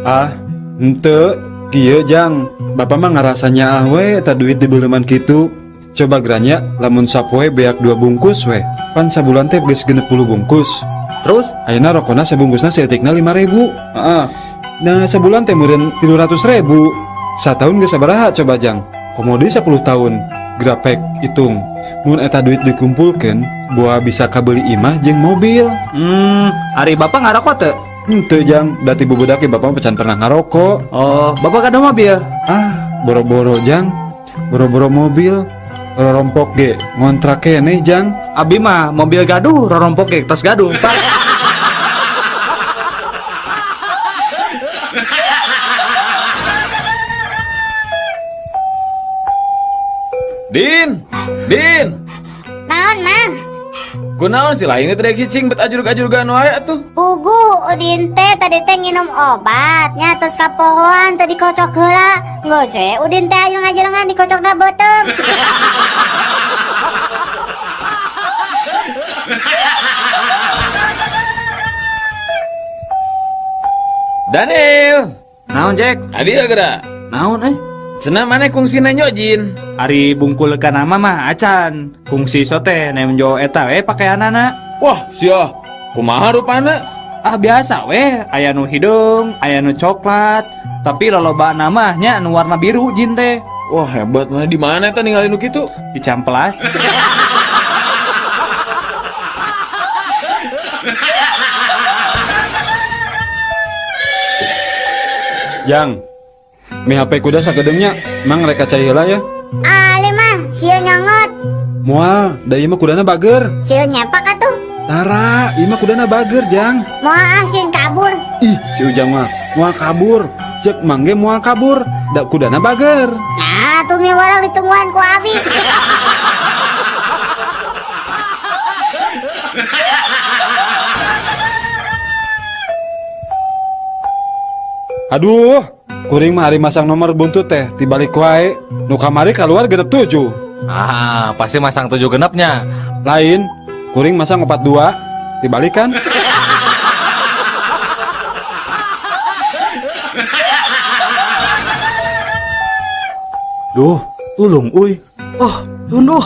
Ah, henteu kieu Jang. Bapak mah ngarasa nyaah we eta duit dibeuleman kitu. Coba geranya lamun sapoe beak 2 bungkus we. Pan sabulan teh geus 60 bungkus. Terus ayeuna rokona sabungkusna saeutikna 5.000. Heeh. Nah, sabulan teh meureun 300.000. Sataun geus sabaraha coba Jang? Komo deui 10 tahun. Grapek hitung. Mun eta duit dikumpulkeun, boa bisa kabeli imah jeung mobil. Ari bapak ngarokok teu? Henteu Jang, da ti bubudak ge bapak mah can pernah ngarokok. Oh, bapak gaduh mobil? Ah, boro-boro Jang. Boro-boro mobil. Rorompok ge ngontrak keneh Jang. Abi mah mobil gaduh, rorompok ge tos gaduh, Pak. Din, Din. Naon, Mang? Kunaon sih lain teh cicing bet ajurug-ajurugan wae atuh. Pugu Udin teh tadi teh nginum obat nya tos kapohoan teh dikocok heula. Geus we Udin teh aya ngajelengan dikocokna beuteung. Daniel. Naon, Jack? Adi geura. Naon euy? Cenah maneh kungsi nenjo jin. Ari bungkul ka nama mah acan. Kungsi sote nemjo eta we pakaianana. Wah, sia. Kumaha rupana? Ah biasa we, aya nu hideung, aya nu coklat, tapi loloba mah nya nu warna biru jin teh. Wah, hebat mana di mana eta ningali nu kitu? Di Cihampelas. Jang, mi HP kuda sakedeungnya, mang rek cai heula ya. Ali mah sieun nyangot. Moal, da ieu mah kudana bager. Sieun nyepak atuh. Tara, ieu mah kudana bager, Jang. Moal ah sieun kabur. Ih, si Ujang mah moal kabur. Cek mang ge moal kabur, da kudana bager. Nah, tuh mi warang ditungguan ku abi. Aduh, kuring mah ari masang nomor buntut teh tibalik wae. Nu kamari kaluar 67. Ah, pasti masang 7 genepnya. Lain, kuring masang 42, tibalikan. Duh, tulung uy. Oh, tunduh.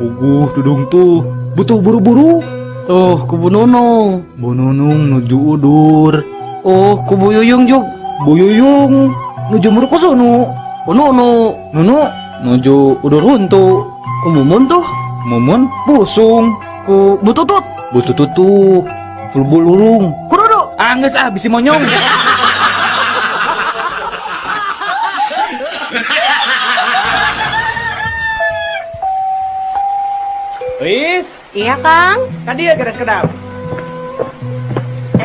Puguh dudung tuh, butuh buru-buru. Tuh, kubu Nunung. Bu Nunung nuju udur. Oh, kubu Yuyung juk. Bu Yuyung nuju murkusunu. Ku Nunu. Nunu nuju udur huntu. Ku Mumun tuh. Mumun busung. Ku Bu Tutut. Bu Tutut tuh fulbul urung. Ku Dudu. Ah, geus ah bisi monyong. Wis? Iya, Kang. Tadi ya garis kedap.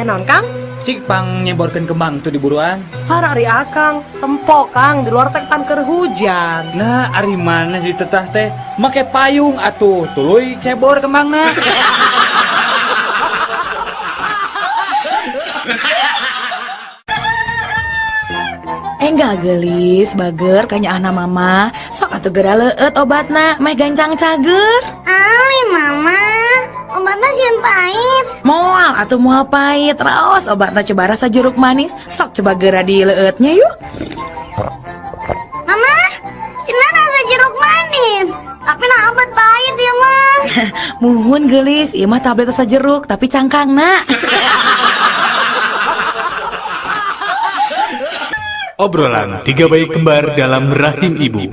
Non, Kang? Cik pang nyeborkeun kembang tuh di buruan. Har ari akang, tempo Kang di luar teh tan keur hujan. Nah, ari mana di tetah teh make payung atuh tuluy cebor kembangna. Enggal gelis, bager kanyaahna mama. Sok atuh geura leueut obatna, meh gancang cager. Ali mama, obatna sieun pahit. Moal atuh moal pahit, raos obatna coba rasa jeruk manis. Sok coba geura dileueutnya yuk. Mama, cenah rasa jeruk manis. Tapi nah obat pahit ya mah. Muhun gelis, ieu mah tablet rasa jeruk tapi cangkangna. Obrolan tiga bayi kembar dalam rahim ibu.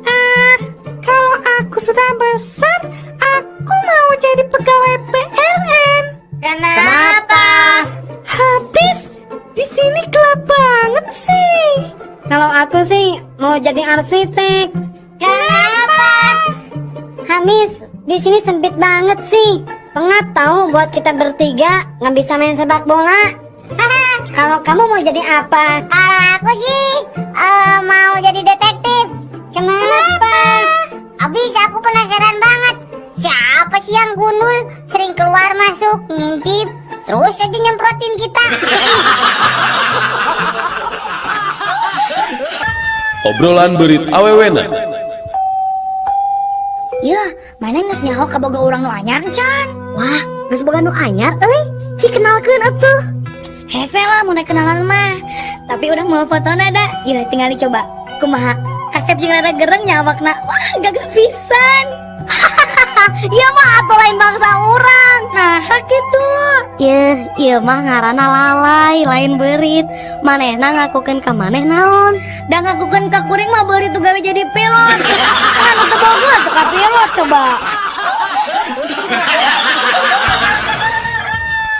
Ah, kalau aku sudah besar, aku mau jadi pegawai PLN. Kenapa? Habis di sini gelap banget sih. Kalau aku sih mau jadi arsitek. Kenapa? Habis di sini sempit banget sih. Pengap tahu buat kita bertiga nggak bisa main sepak bola. Kalau kamu mau jadi apa? Kalau aku sih mau jadi detektif. Kenapa? Abis aku penasaran banget. Siapa sih yang gundul sering keluar masuk ngintip terus aja nyemprotin kita. Obrolan beurit awewena. Yeuh, mana geus nyaho kaboga urang nu anyar can? Wah, geus boga nu anyar euy. Cik kenalkeun atuh. Hese lah mun kenalan mah. Tapi urang mau fotona da. Yeuh, tinggal dicoba. Kumaha? Kasep jeung rada gereng nya awakna. Wah, gagah pisan. Ieu mah atuh lain bangsa urang. Nah, kitu. Yeuh, ieu mah ngaranna lalai, lain beurit. Manehna ngakukeun ka maneh naon? Da ngakukeun ka kuring mah beurit tuh gawe jadi pilot. Anu teu boga atuh ka pilot coba.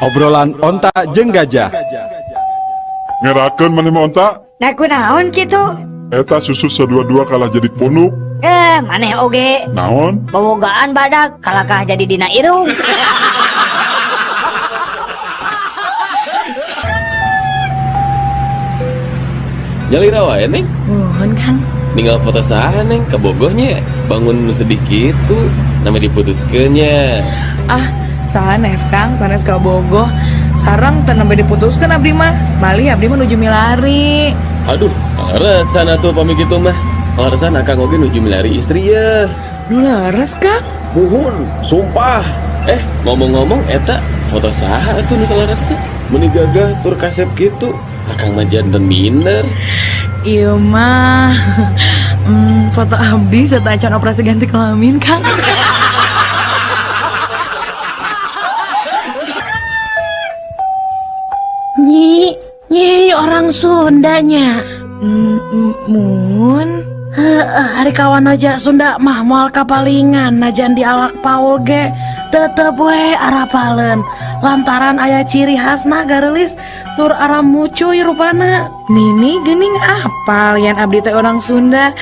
Obrolan onta jeung gajah. Ngerakeun maneh mah onta? Nah kunaon kitu? Eta susu sadua-dua kalah jadi punuk. Maneh oge. Naon? Bobogaan badak kalakah jadi dina irung. Nyalira wae, Neng. Muhun, Kang. Ninggal foto saha, Neng, kabogohnya. Bangun nu sedih kitu, nama diputuskeun nya. Ah, sanes Kang, sanes kabogoh. Sareng teu nembe diputuskeun abdi mah. Malih abdi mah nuju milari. Aduh, kaleresan atuh pami kitu mah. Kaleresan akang oge nuju milari istri ya. Nu leres, Kang? Muhun, sumpah. Ngomong-ngomong eta foto saha atuh nu saleresna? Meuni gagah tur kasep kitu. Akang mah janten minder. Ieu mah foto abdi serta acan operasi ganti kelamin, Kang. Nyi, nyi orang Sundanya. Mun. Heeh, ari kawan aja Sunda mah moal kapalingan najan dialak paul ge tetep we arapaleun lantaran aya ciri khasna gareulis tur ara mucuy rupana. Nini geuning apal yan abdi teh orang Sunda,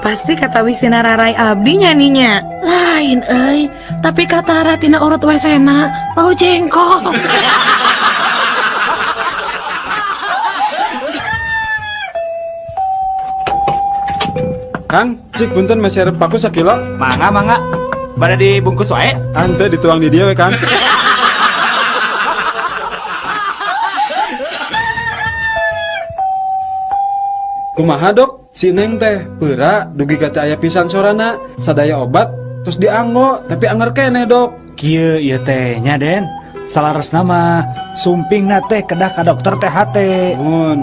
pasti katawi sinararai abdi nya ninya. Lain euy, tapi katara tina urut wesena bau jengkol. Kang, cik punten meser paku sakilo. Mangga mangga. Bada dibungkus wae. Ante dituang di dia we, Kang. Kumaha dok? Si Neng teh peura dugi ka teu aya pisan sorana, sadaya obat terus dianggo tapi anger keneh dok. Kieu ieu teh nya Den. Salaresna mah sumpingna teh kedah ka dokter THT.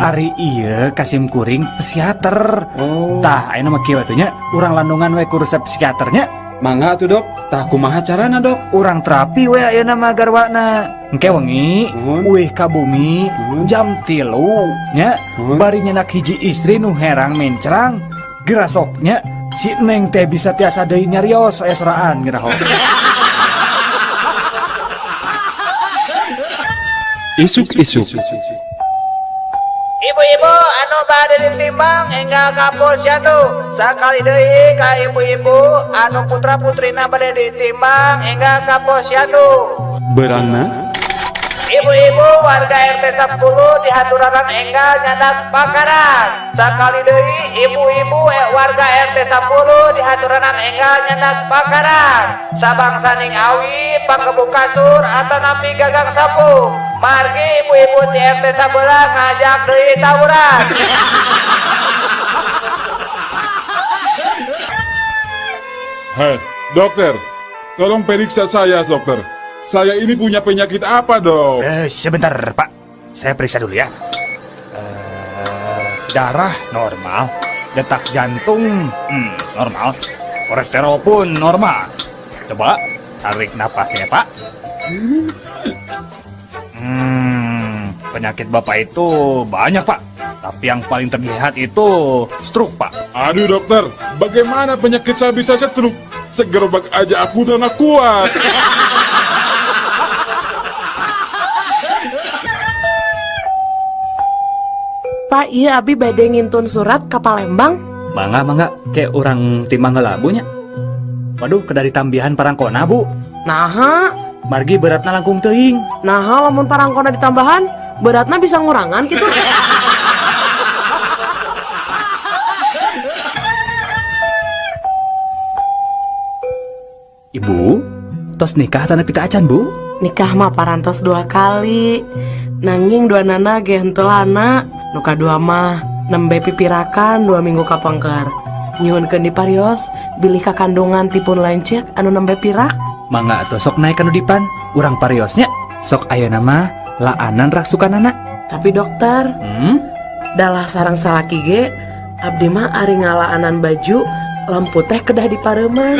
Ari ieu kasim kuring psikiater. Oh. Tah ayeuna mah kieu atuh nya, urang landungan we ku resep psikiaternya. Mangga atuh dok. Tah kumaha carana dok? Urang terapi we ayeuna mah garwana. Engke wengi uih ka bumi jam 3 nya, bari nyenak hiji istri nu herang mencrang gerasoknya si Neng teh bisa tiasa deui nyarios aya soraan ngiraho. Isuk-isuk. Ibu-ibu anu bade ditimbang enggal ka posyandu. Sakali deui ka ibu-ibu anu putra-putrina bade ditimbang enggal ka posyandu. Berangna? Ibu-ibu warga RT 10 dihaturanan enggal nyandak bakaran. Sakali deui ibu-ibu warga RT 10 dihaturanan enggal nyandak bakaran. Sabangsaning awi pakebu kasur atanapi gagang sapu. Margi ibu-ibu ti RT 11 ngajak deui tawuran. Hei, dokter, tolong periksa saya, dokter. Saya ini punya penyakit apa, dok? Sebentar, Pak. Saya periksa dulu ya. Darah normal, detak jantung normal, kolesterol pun normal. Coba tarik napasnya, Pak. Penyakit Bapak itu banyak, Pak. Tapi yang paling terlihat itu stroke, Pak. Aduh, dokter, bagaimana penyakit saya bisa stroke? Segerobak aja aku udah nggak kuat. Pak, iya abi bade ngintun surat ke Palembang. Mangga, mangga, kayak orang timbang ngelabunya. Waduh, kedari tambihan parangkona, Bu. Naha? Margi beratna langkung teuing. Naha, lamun parangkona ditambahan, beratna bisa ngurangan gitu. Ibu, tos nikah tanah pita acan, Bu? Nikah mah parantos 2 kali. Nanging 2 nana ge henteu lana. Nu kadua mah nembe pipirakan 2 minggu kapengker. Nyuhunkeun diparios bilih kakandungan tipun lanceuk anu nembe pirak. Mangga atuh sok naik kanu dipan, urang pariosnya. Sok ayeuna mah laanan raksukanana. Tapi dokter, dalah sarang salaki ge abdi mah ari ngalaanan baju lampu teh kedah dipareuman.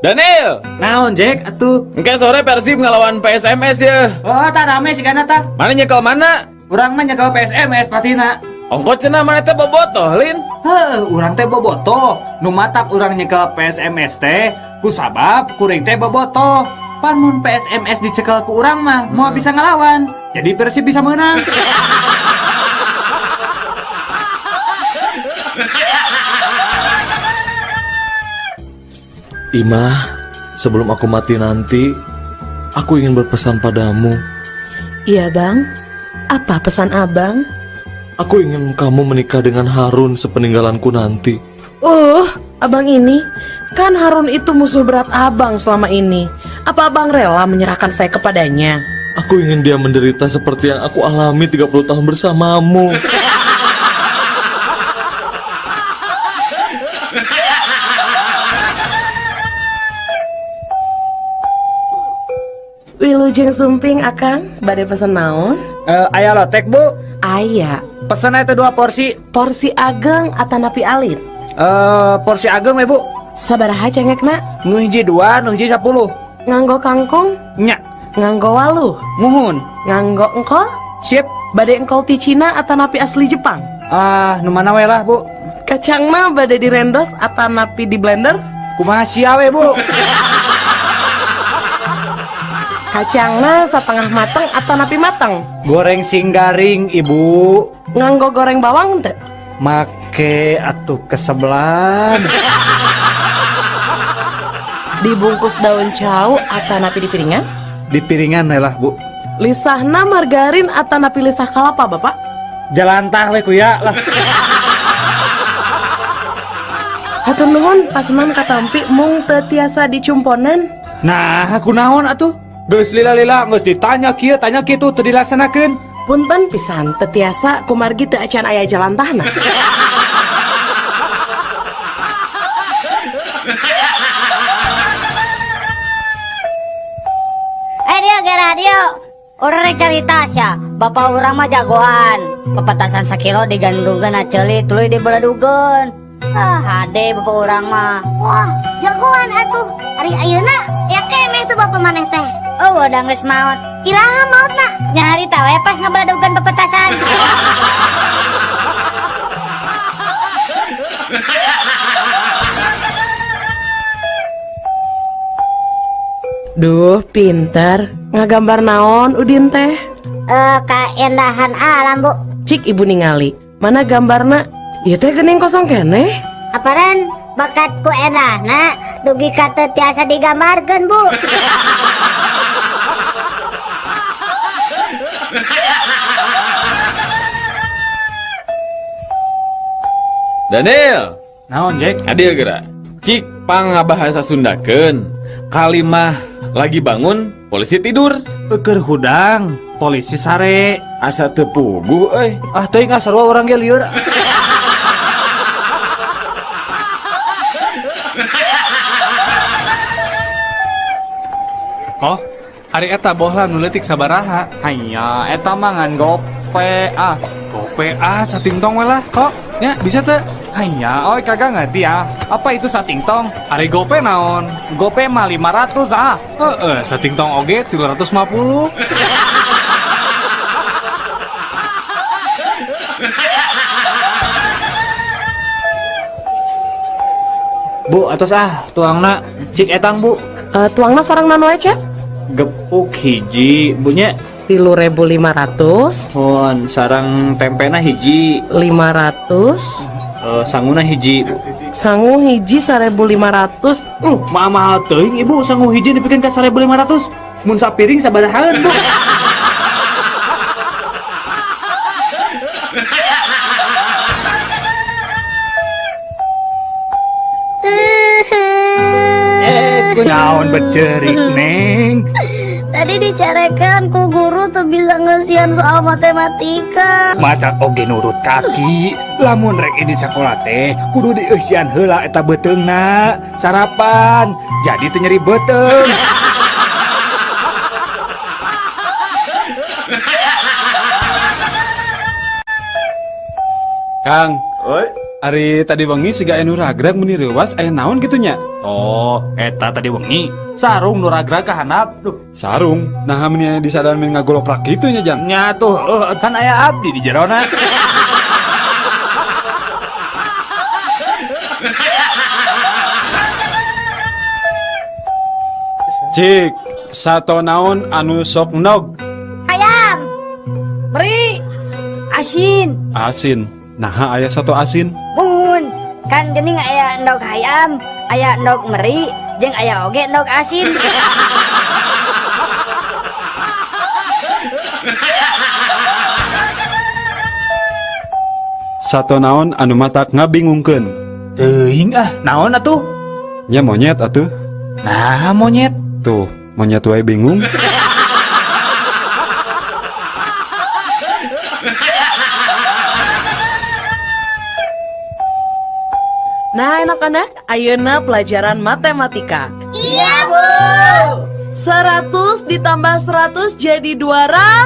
Daniel, naon Jack atuh? Engke sore Persib ngelawan PSMS ya. Oh, tak rame sih kana tah. Mana nyekel mana? Urang mah nyekel PSMS patina. Ongko cenah mana teh bobotoh, Lin? Heuh, urang teh bobotoh. Nu matak urang nyekel PSMS teh ku sabab kuring teh bobotoh. Pan mun PSMS dicekel ku urang mah moal bisa ngelawan. Jadi Persib bisa menang. Imah, sebelum aku mati nanti, aku ingin berpesan padamu. Iya bang, apa pesan abang? Aku ingin kamu menikah dengan Harun sepeninggalanku nanti. Abang ini, kan Harun itu musuh berat abang selama ini. Apa abang rela menyerahkan saya kepadanya? Aku ingin dia menderita seperti yang aku alami 30 tahun bersamamu. Wilujeng sumping akang, bade pesen naon? Aya lotek bu? Aya. Pesen aya 2 porsi. Porsi ageng atanapi alit? Porsi ageng we bu. Sabaraha cengekna? Nu hiji 2, nu hiji 10. Nganggo kangkung? Nya. Nganggo waluh? Muhun. Nganggo engkol? Sip. Bade engkol ti Cina atanapi asli Jepang? Ah, nu mana we lah bu. Kacangna bade direndos atanapi di blender? Kumaha sia we bu. Kacangna setengah mateng atau napi mateng? Goreng sing garing ibu. Nganggo goreng bawang teu? Make atuh kesebelan. Dibungkus daun cau atau napi di piringan? Di piringan lah bu. Lisahna margarin atau napi lisah kalapa bapak? Jalantah we kuya lah. Hatur nuhun pasenan katampi mung teu tiasa dicumponan. Nah, aku naon atuh? Geus lila-lila geus ditanya kieu tanya kitu teu dilaksanakeun. Punten pisan teu tiasa kumargi teu acan aya jalantahna. Dia ge radio. Urang rek carita sia, bapak urang mah jagoan. Pepetasan sakilo digantungkeun na ceuli tuluy dibeledugeun. Ah, hade bapak urang mah. Wah, jagoan atuh. Ari ayeuna ya kemeh tuh bapak maneh teh. Oh, udah geus maot. Iraha maotna? Nyari tawe pas ngebeledugeun pepetasan. Duh, pinter. Ngagambar naon Udin teh? Kaendahan alam, Bu. Cik ibu ningali. Mana gambarna? Ieu teh geuning kosong keneh. Aparan bakat ku endahna dugi ka teu tiasa digambarkeun, Bu. Daniel. Naon, Jack? Adil geura. Cik pangabahasa Sundakeun. Kalimah lagi bangun, polisi tidur. Eukeur hudang, polisi sare. Asa teu puguh euy. Ah teuing ah sarua urang ge lieur. Oh, ari eta bohlam nu leutik sabaraha? Hanya eta mah ngan gope ah. Gope ah satingtong we lah kok. Nya bisa teu? Hanya, oi kagak ngerti ah. Apa itu satingtong? Ari gope naon? Gope mah 500 ah. Heeh, satingtong oge 350. Bu, atos ah, tuangna cik etang bu. Tuangna sareng naon wae, Cep? Gepuk hiji, bunya 3.500. Hon, sareng tempena hiji 500. Sanguna hiji. Sangu hiji 1.500. Mahal teuing ibu, sangu hiji dipikeun ka 1.500. Mun sapiring sabarahaeun, Bu? Naon becerik, Neng? Tadi dicarekan ku guru tuh bisa ngesian soal matematika. Mata oge nurut kaki. Lamun rek ini sekolah teh kudu dieusian heula eta beuteungna. Sarapan jadi teu nyeri beuteung. Kang, oi, ari tadi wengi siga anu ragrag meni reuwas aya naon kitu nya? Oh, eta tadi wengi sarung nu ragrag ka handap. Duh, sarung. Nah, meni disadaran meni ngagoloprak kitu nya, Jang. Nya tuh, kan aya abdi di jerona. Cik, sato naon anu sok nog? Ayam. Meri. Asin. Asin. Nah, aya satu asin. Mun, kan geuning aya endog hayam, aya endog meri, jeung aya oge endog asin. Sato naon anu matak ngabingungkeun? Teuing ah, naon atuh? Nya monyet atuh. Nah, monyet. Tuh, monyet wae bingung. Nah, anak-anak, ayeuna pelajaran matematika. Iya, Bu. 100 ditambah 100 jadi 200.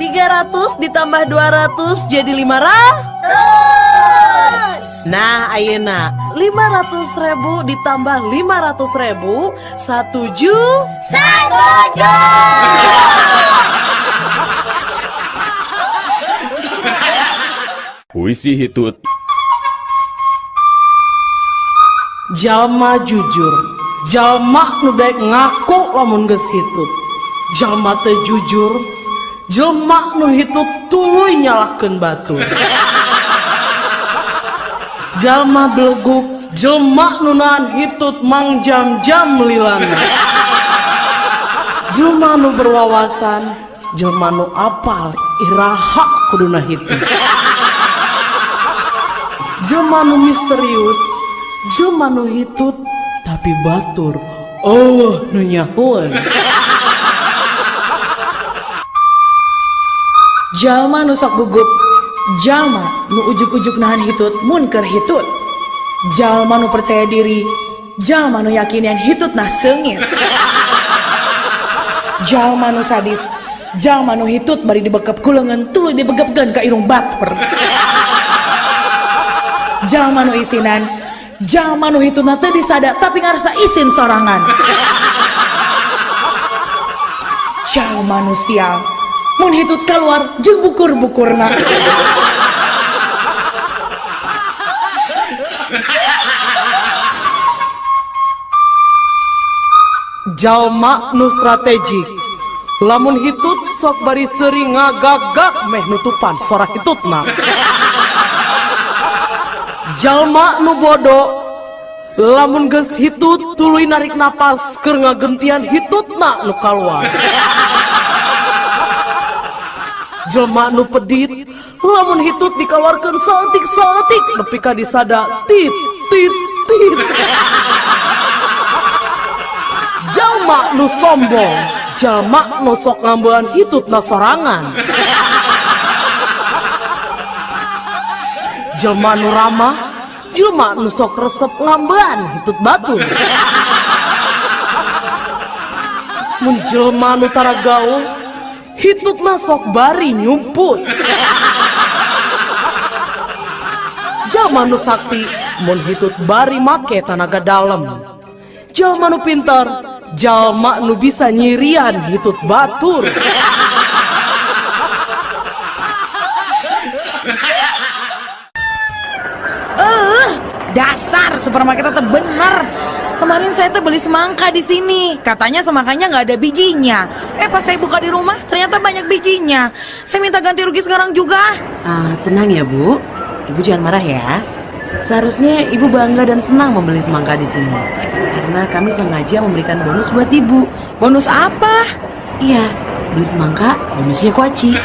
300 ditambah 200 jadi 500. Nah, ayeuna 500.000 ditambah 500.000 1 juta. 1 juta. Puisi hitut. Jalma jujur, jalma nu daek ngaku lamun geus hitut. Jalma teu jujur, jelma nu hitut tuluy nyalahkeun batur. Jalma beleguk, jelma nu nahan hitut mangjam-jam lilana. Jelma nu berwawasan, jelma nu apal iraha kuduna hitut. Jelma nu misterius, jelma nu hitut tapi batur oh nu nyahoan. Jalma nu sok gugup, jalma nu ujug-ujug nahan hitut mun keur hitut. Jalma nu percaya diri, jalma nu yakin yen hitut nah seungit. Jalma nu sadis, jalma nu hitut bari dibekep ku leungeun tuluy dibegepkeun ka irung batur. Jalma nu isinan, jalma nu hitutna teu disada tapi ngarasa isin sorangan. Jalma nu sial, mun hitut keluar jeung bukur-bukurna. Jalma nu strategik, lamun hitut sok bari seuri ngagagak meh nutupan sora hitutna. Jalma nu bodoh, lamun geus hitut tuluy narik napas keur ngagentian hitutna nu kaluar. Jelma nu pedit, lamun hitut dikaluarkeun saeutik-saeutik nepi ka disada tit Tit tit. Jalma nu sombong, jalma nu sok ngambean hitutna sorangan. Jelma nu ramah, jelma nu sok resep ngambean hitut batur. Mun jelma nu tara gaul, hitutna sok bari nyumput. Jalma nu sakti, mun hitut bari make tanaga dalem. Jalma nu pintar, jalma nu bisa nyirian hitut batur. Dasar supermarket itu bener. Kemarin saya tuh beli semangka di sini. Katanya semangkanya nggak ada bijinya. Pas saya buka di rumah ternyata banyak bijinya. Saya minta ganti rugi sekarang juga. Tenang ya Bu. Ibu jangan marah ya. Seharusnya ibu bangga dan senang membeli semangka di sini. Karena kami sengaja memberikan bonus buat ibu. Bonus apa? Iya, beli semangka, bonusnya kuaci.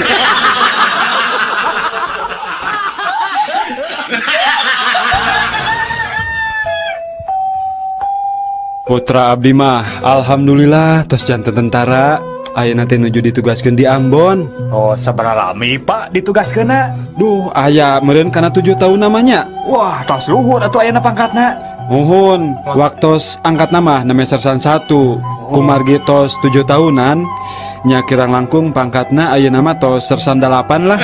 Putra abdi mah, alhamdulillah tos janten tentara. Ayeuna teh nuju ditugaskeun di Ambon. Oh, sabaraha lami Pak ditugaskeunna? Duh, aya meureun kana 7 tahun namanya. Wah, tos luhur atuh ayeuna pangkatna. Muhun, waktos angkat nama name sersan 1. Kumargi tos 7 tahunan, nya kirang langkung pangkatna ayeuna mah tos sersan 8 lah.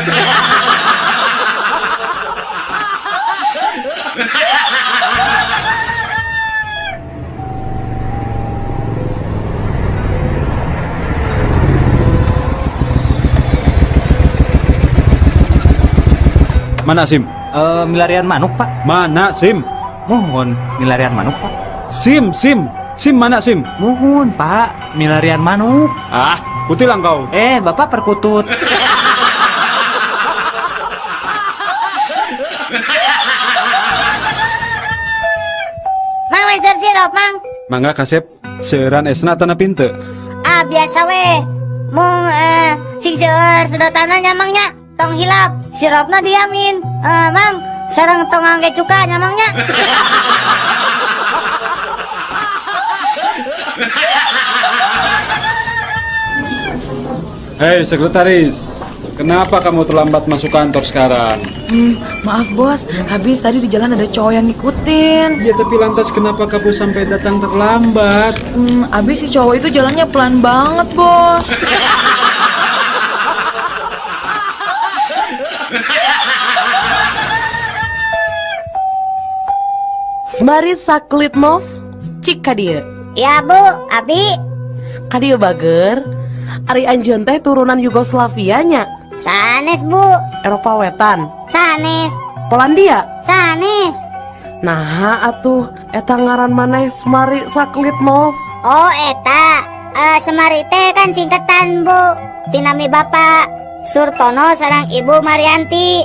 Mana SIM? Milarian manuk, Pak. Mana SIM? Mohon, milarian manuk, Pak. SIM, SIM. SIM mana SIM? Mohon, Pak. Milarian manuk. Ah, kutilang kau. Bapak perkutut. Mang, meser sirup, Mang. Mangga kasep, seueuran esna tanah pinte. Ah, biasa we. Mung sing seueur sedotanna nya Mang nya. Tong hilap, sirupna diamin. Mang, sareng tong angge cuka nya Mang nya. Hei sekretaris, kenapa kamu terlambat masuk kantor sekarang? Maaf bos, habis tadi di jalan ada cowok yang ngikutin. Ya tapi lantas kenapa kamu sampai datang terlambat? Habis si cowok itu jalannya pelan banget bos. Semari Saklitmov, cik kadieu. Ya Bu, abi. Kadieu bager. Ari anjeun teh turunan Yugoslavia nya. Sanes Bu. Eropa Wetan. Sanes. Polandia. Sanes. Nah atuh eta ngaran maneh Semari Saklitmov. Oh eta, Semari teh kan singkatan Bu. Tinami Bapak Surtono sareng Ibu Marianti.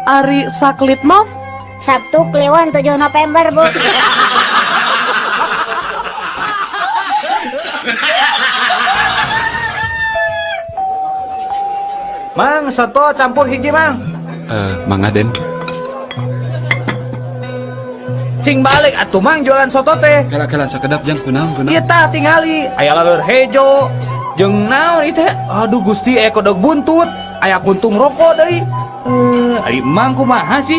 Ari Saklitmov? Sabtu Kliwon 7 November Bu. Mang, soto campur hiji Mang. Mang Aden. Sing balik atuh Mang jualan soto teh. Kala-kala sakedap jang kunaon kunaon. Ieu tah tingali, aya laleur hejo. Jeung naon ieu teh? Aduh Gusti, aya kodok buntut, aya kuntung rokok deui. Ari Mang kumaha sih?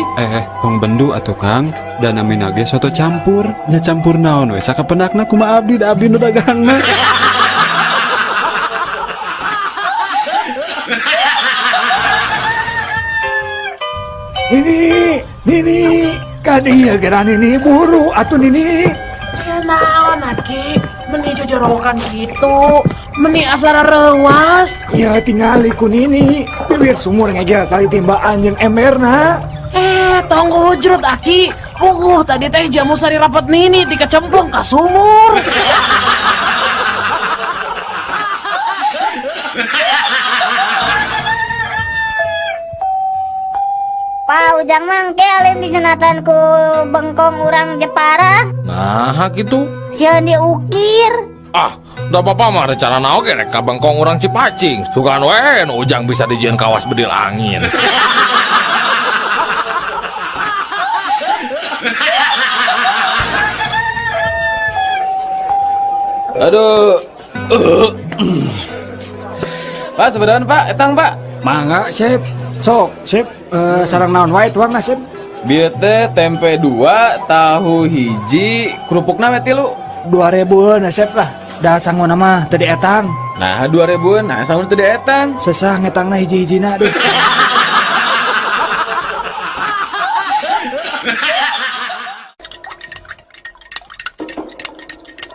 Tong bendu atuh Kang, da namina ge soto campur. Nya campur naon we sakapenakna kumaha abdi da abdi nu dagangna. Nini, Nini, kadieu geura Nini buru atuh Nini. Ya naon aki, meni jojorowokan kitu, meni asara reuas. Ya tingali ku Nini, bibir sumur ngegel tali timbaan jeung emberna. Tong hujrut aki. Tadi teh jamu sari rapat Nini dikecemplung ka sumur. Pak Ujang mang ke alim disunatan ku bengkong urang Jepara. Nah gitu. Sieun diukir. Ah, da bapak mah rencana oge rek ka bengkong urang Cipacing. Sugan we nu Ujang bisa dijieun kawas bedil angin. Aduh. Pak, sebenarnya Pak, etang Pak. Mangga, Sip. Sok, Sip, sareng naon wae tuangna, Sip? Bieu teh tempe 2, tahu hiji, kerupukna we 3. 2000-eun Sip lah. Da sanguna mah teu dietang. Nah, 2000-eun, nah sanguna teu dietang. Sesah ngetangna hiji-hijina duh.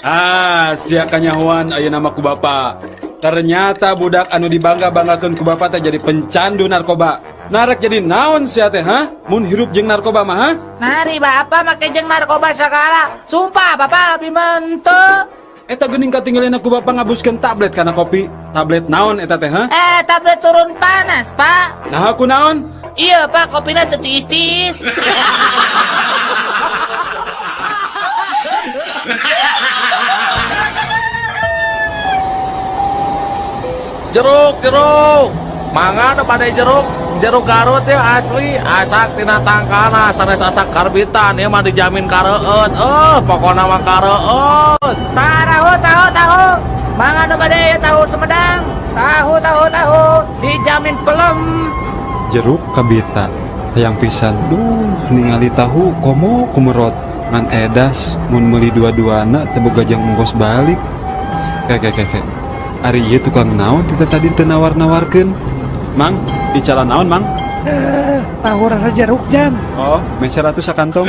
Ah, sia kanyahoan ayeuna mah ku bapa. Ternyata budak anu dibangga-banggakeun ku bapa teh jadi pencandu narkoba. Narek jadi naon sia teh, ha? Mun hirup jeung narkoba mah, ha? Nari bapak make jeung narkoba segala. Sumpah bapak lebih menteu. Eta geuning katinggalina ku bapa ngabuskeun tablet kana kopi. Tablet naon eta teh, ha? Tablet turun panas, Pak. Nah, aku naon? Iya, Pak, kopina teu tiis-tiis. Jeruk, jeruk. Mangga nu bade jeruk, jeruk Garut ya asli, asak tina tangkana sanes asak karbitan ieu mah dijamin kareueut. Pokona mah kareueut. Tahu, tahu, tahu. Mangga nu bade tahu Sumedang. Tahu, tahu, tahu. Dijamin pelem. Jeruk kabita hayang pisan. Duh, ningali tahu komo kumerot. Ngan edas mun meuli dua-duana teu boga jang ongkos balik. Ke ke ke. Ari ieu tukang naon tita tadi teu nawar-nawarkeun? Mang, bicara naon, Mang? Tahu rasa jeruk, Jang. Oh, meser atuh sakantong.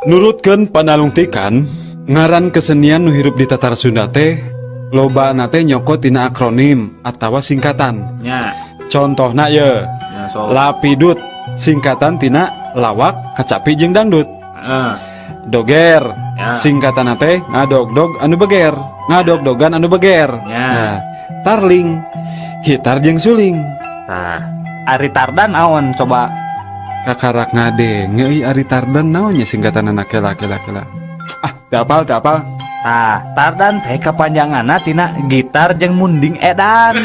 Nurutkeun panalungtikan, ngaran kesenian nu hirup di Tatar Sunda teh lobana teh nyokot tina akronim atawa singkatan. Nya. Contohna ye. Ya, sok. Lapidut singkatan tina lawak, kacapi jeung dangdut. Heeh. Doger Ya. singkatan teh ngadog-dog anu beger, ngadog-dogan anu beger. Ya. Nah, tarling gitar jeung suling. Nah, ari tardan naon coba? Kakarak ngadenge euy ari tardan naon nya singkatan anak kela kela kela. Ah, teu apal, teu apal. Tah, tardan teh kepanjanganna tina gitar jeung munding edan.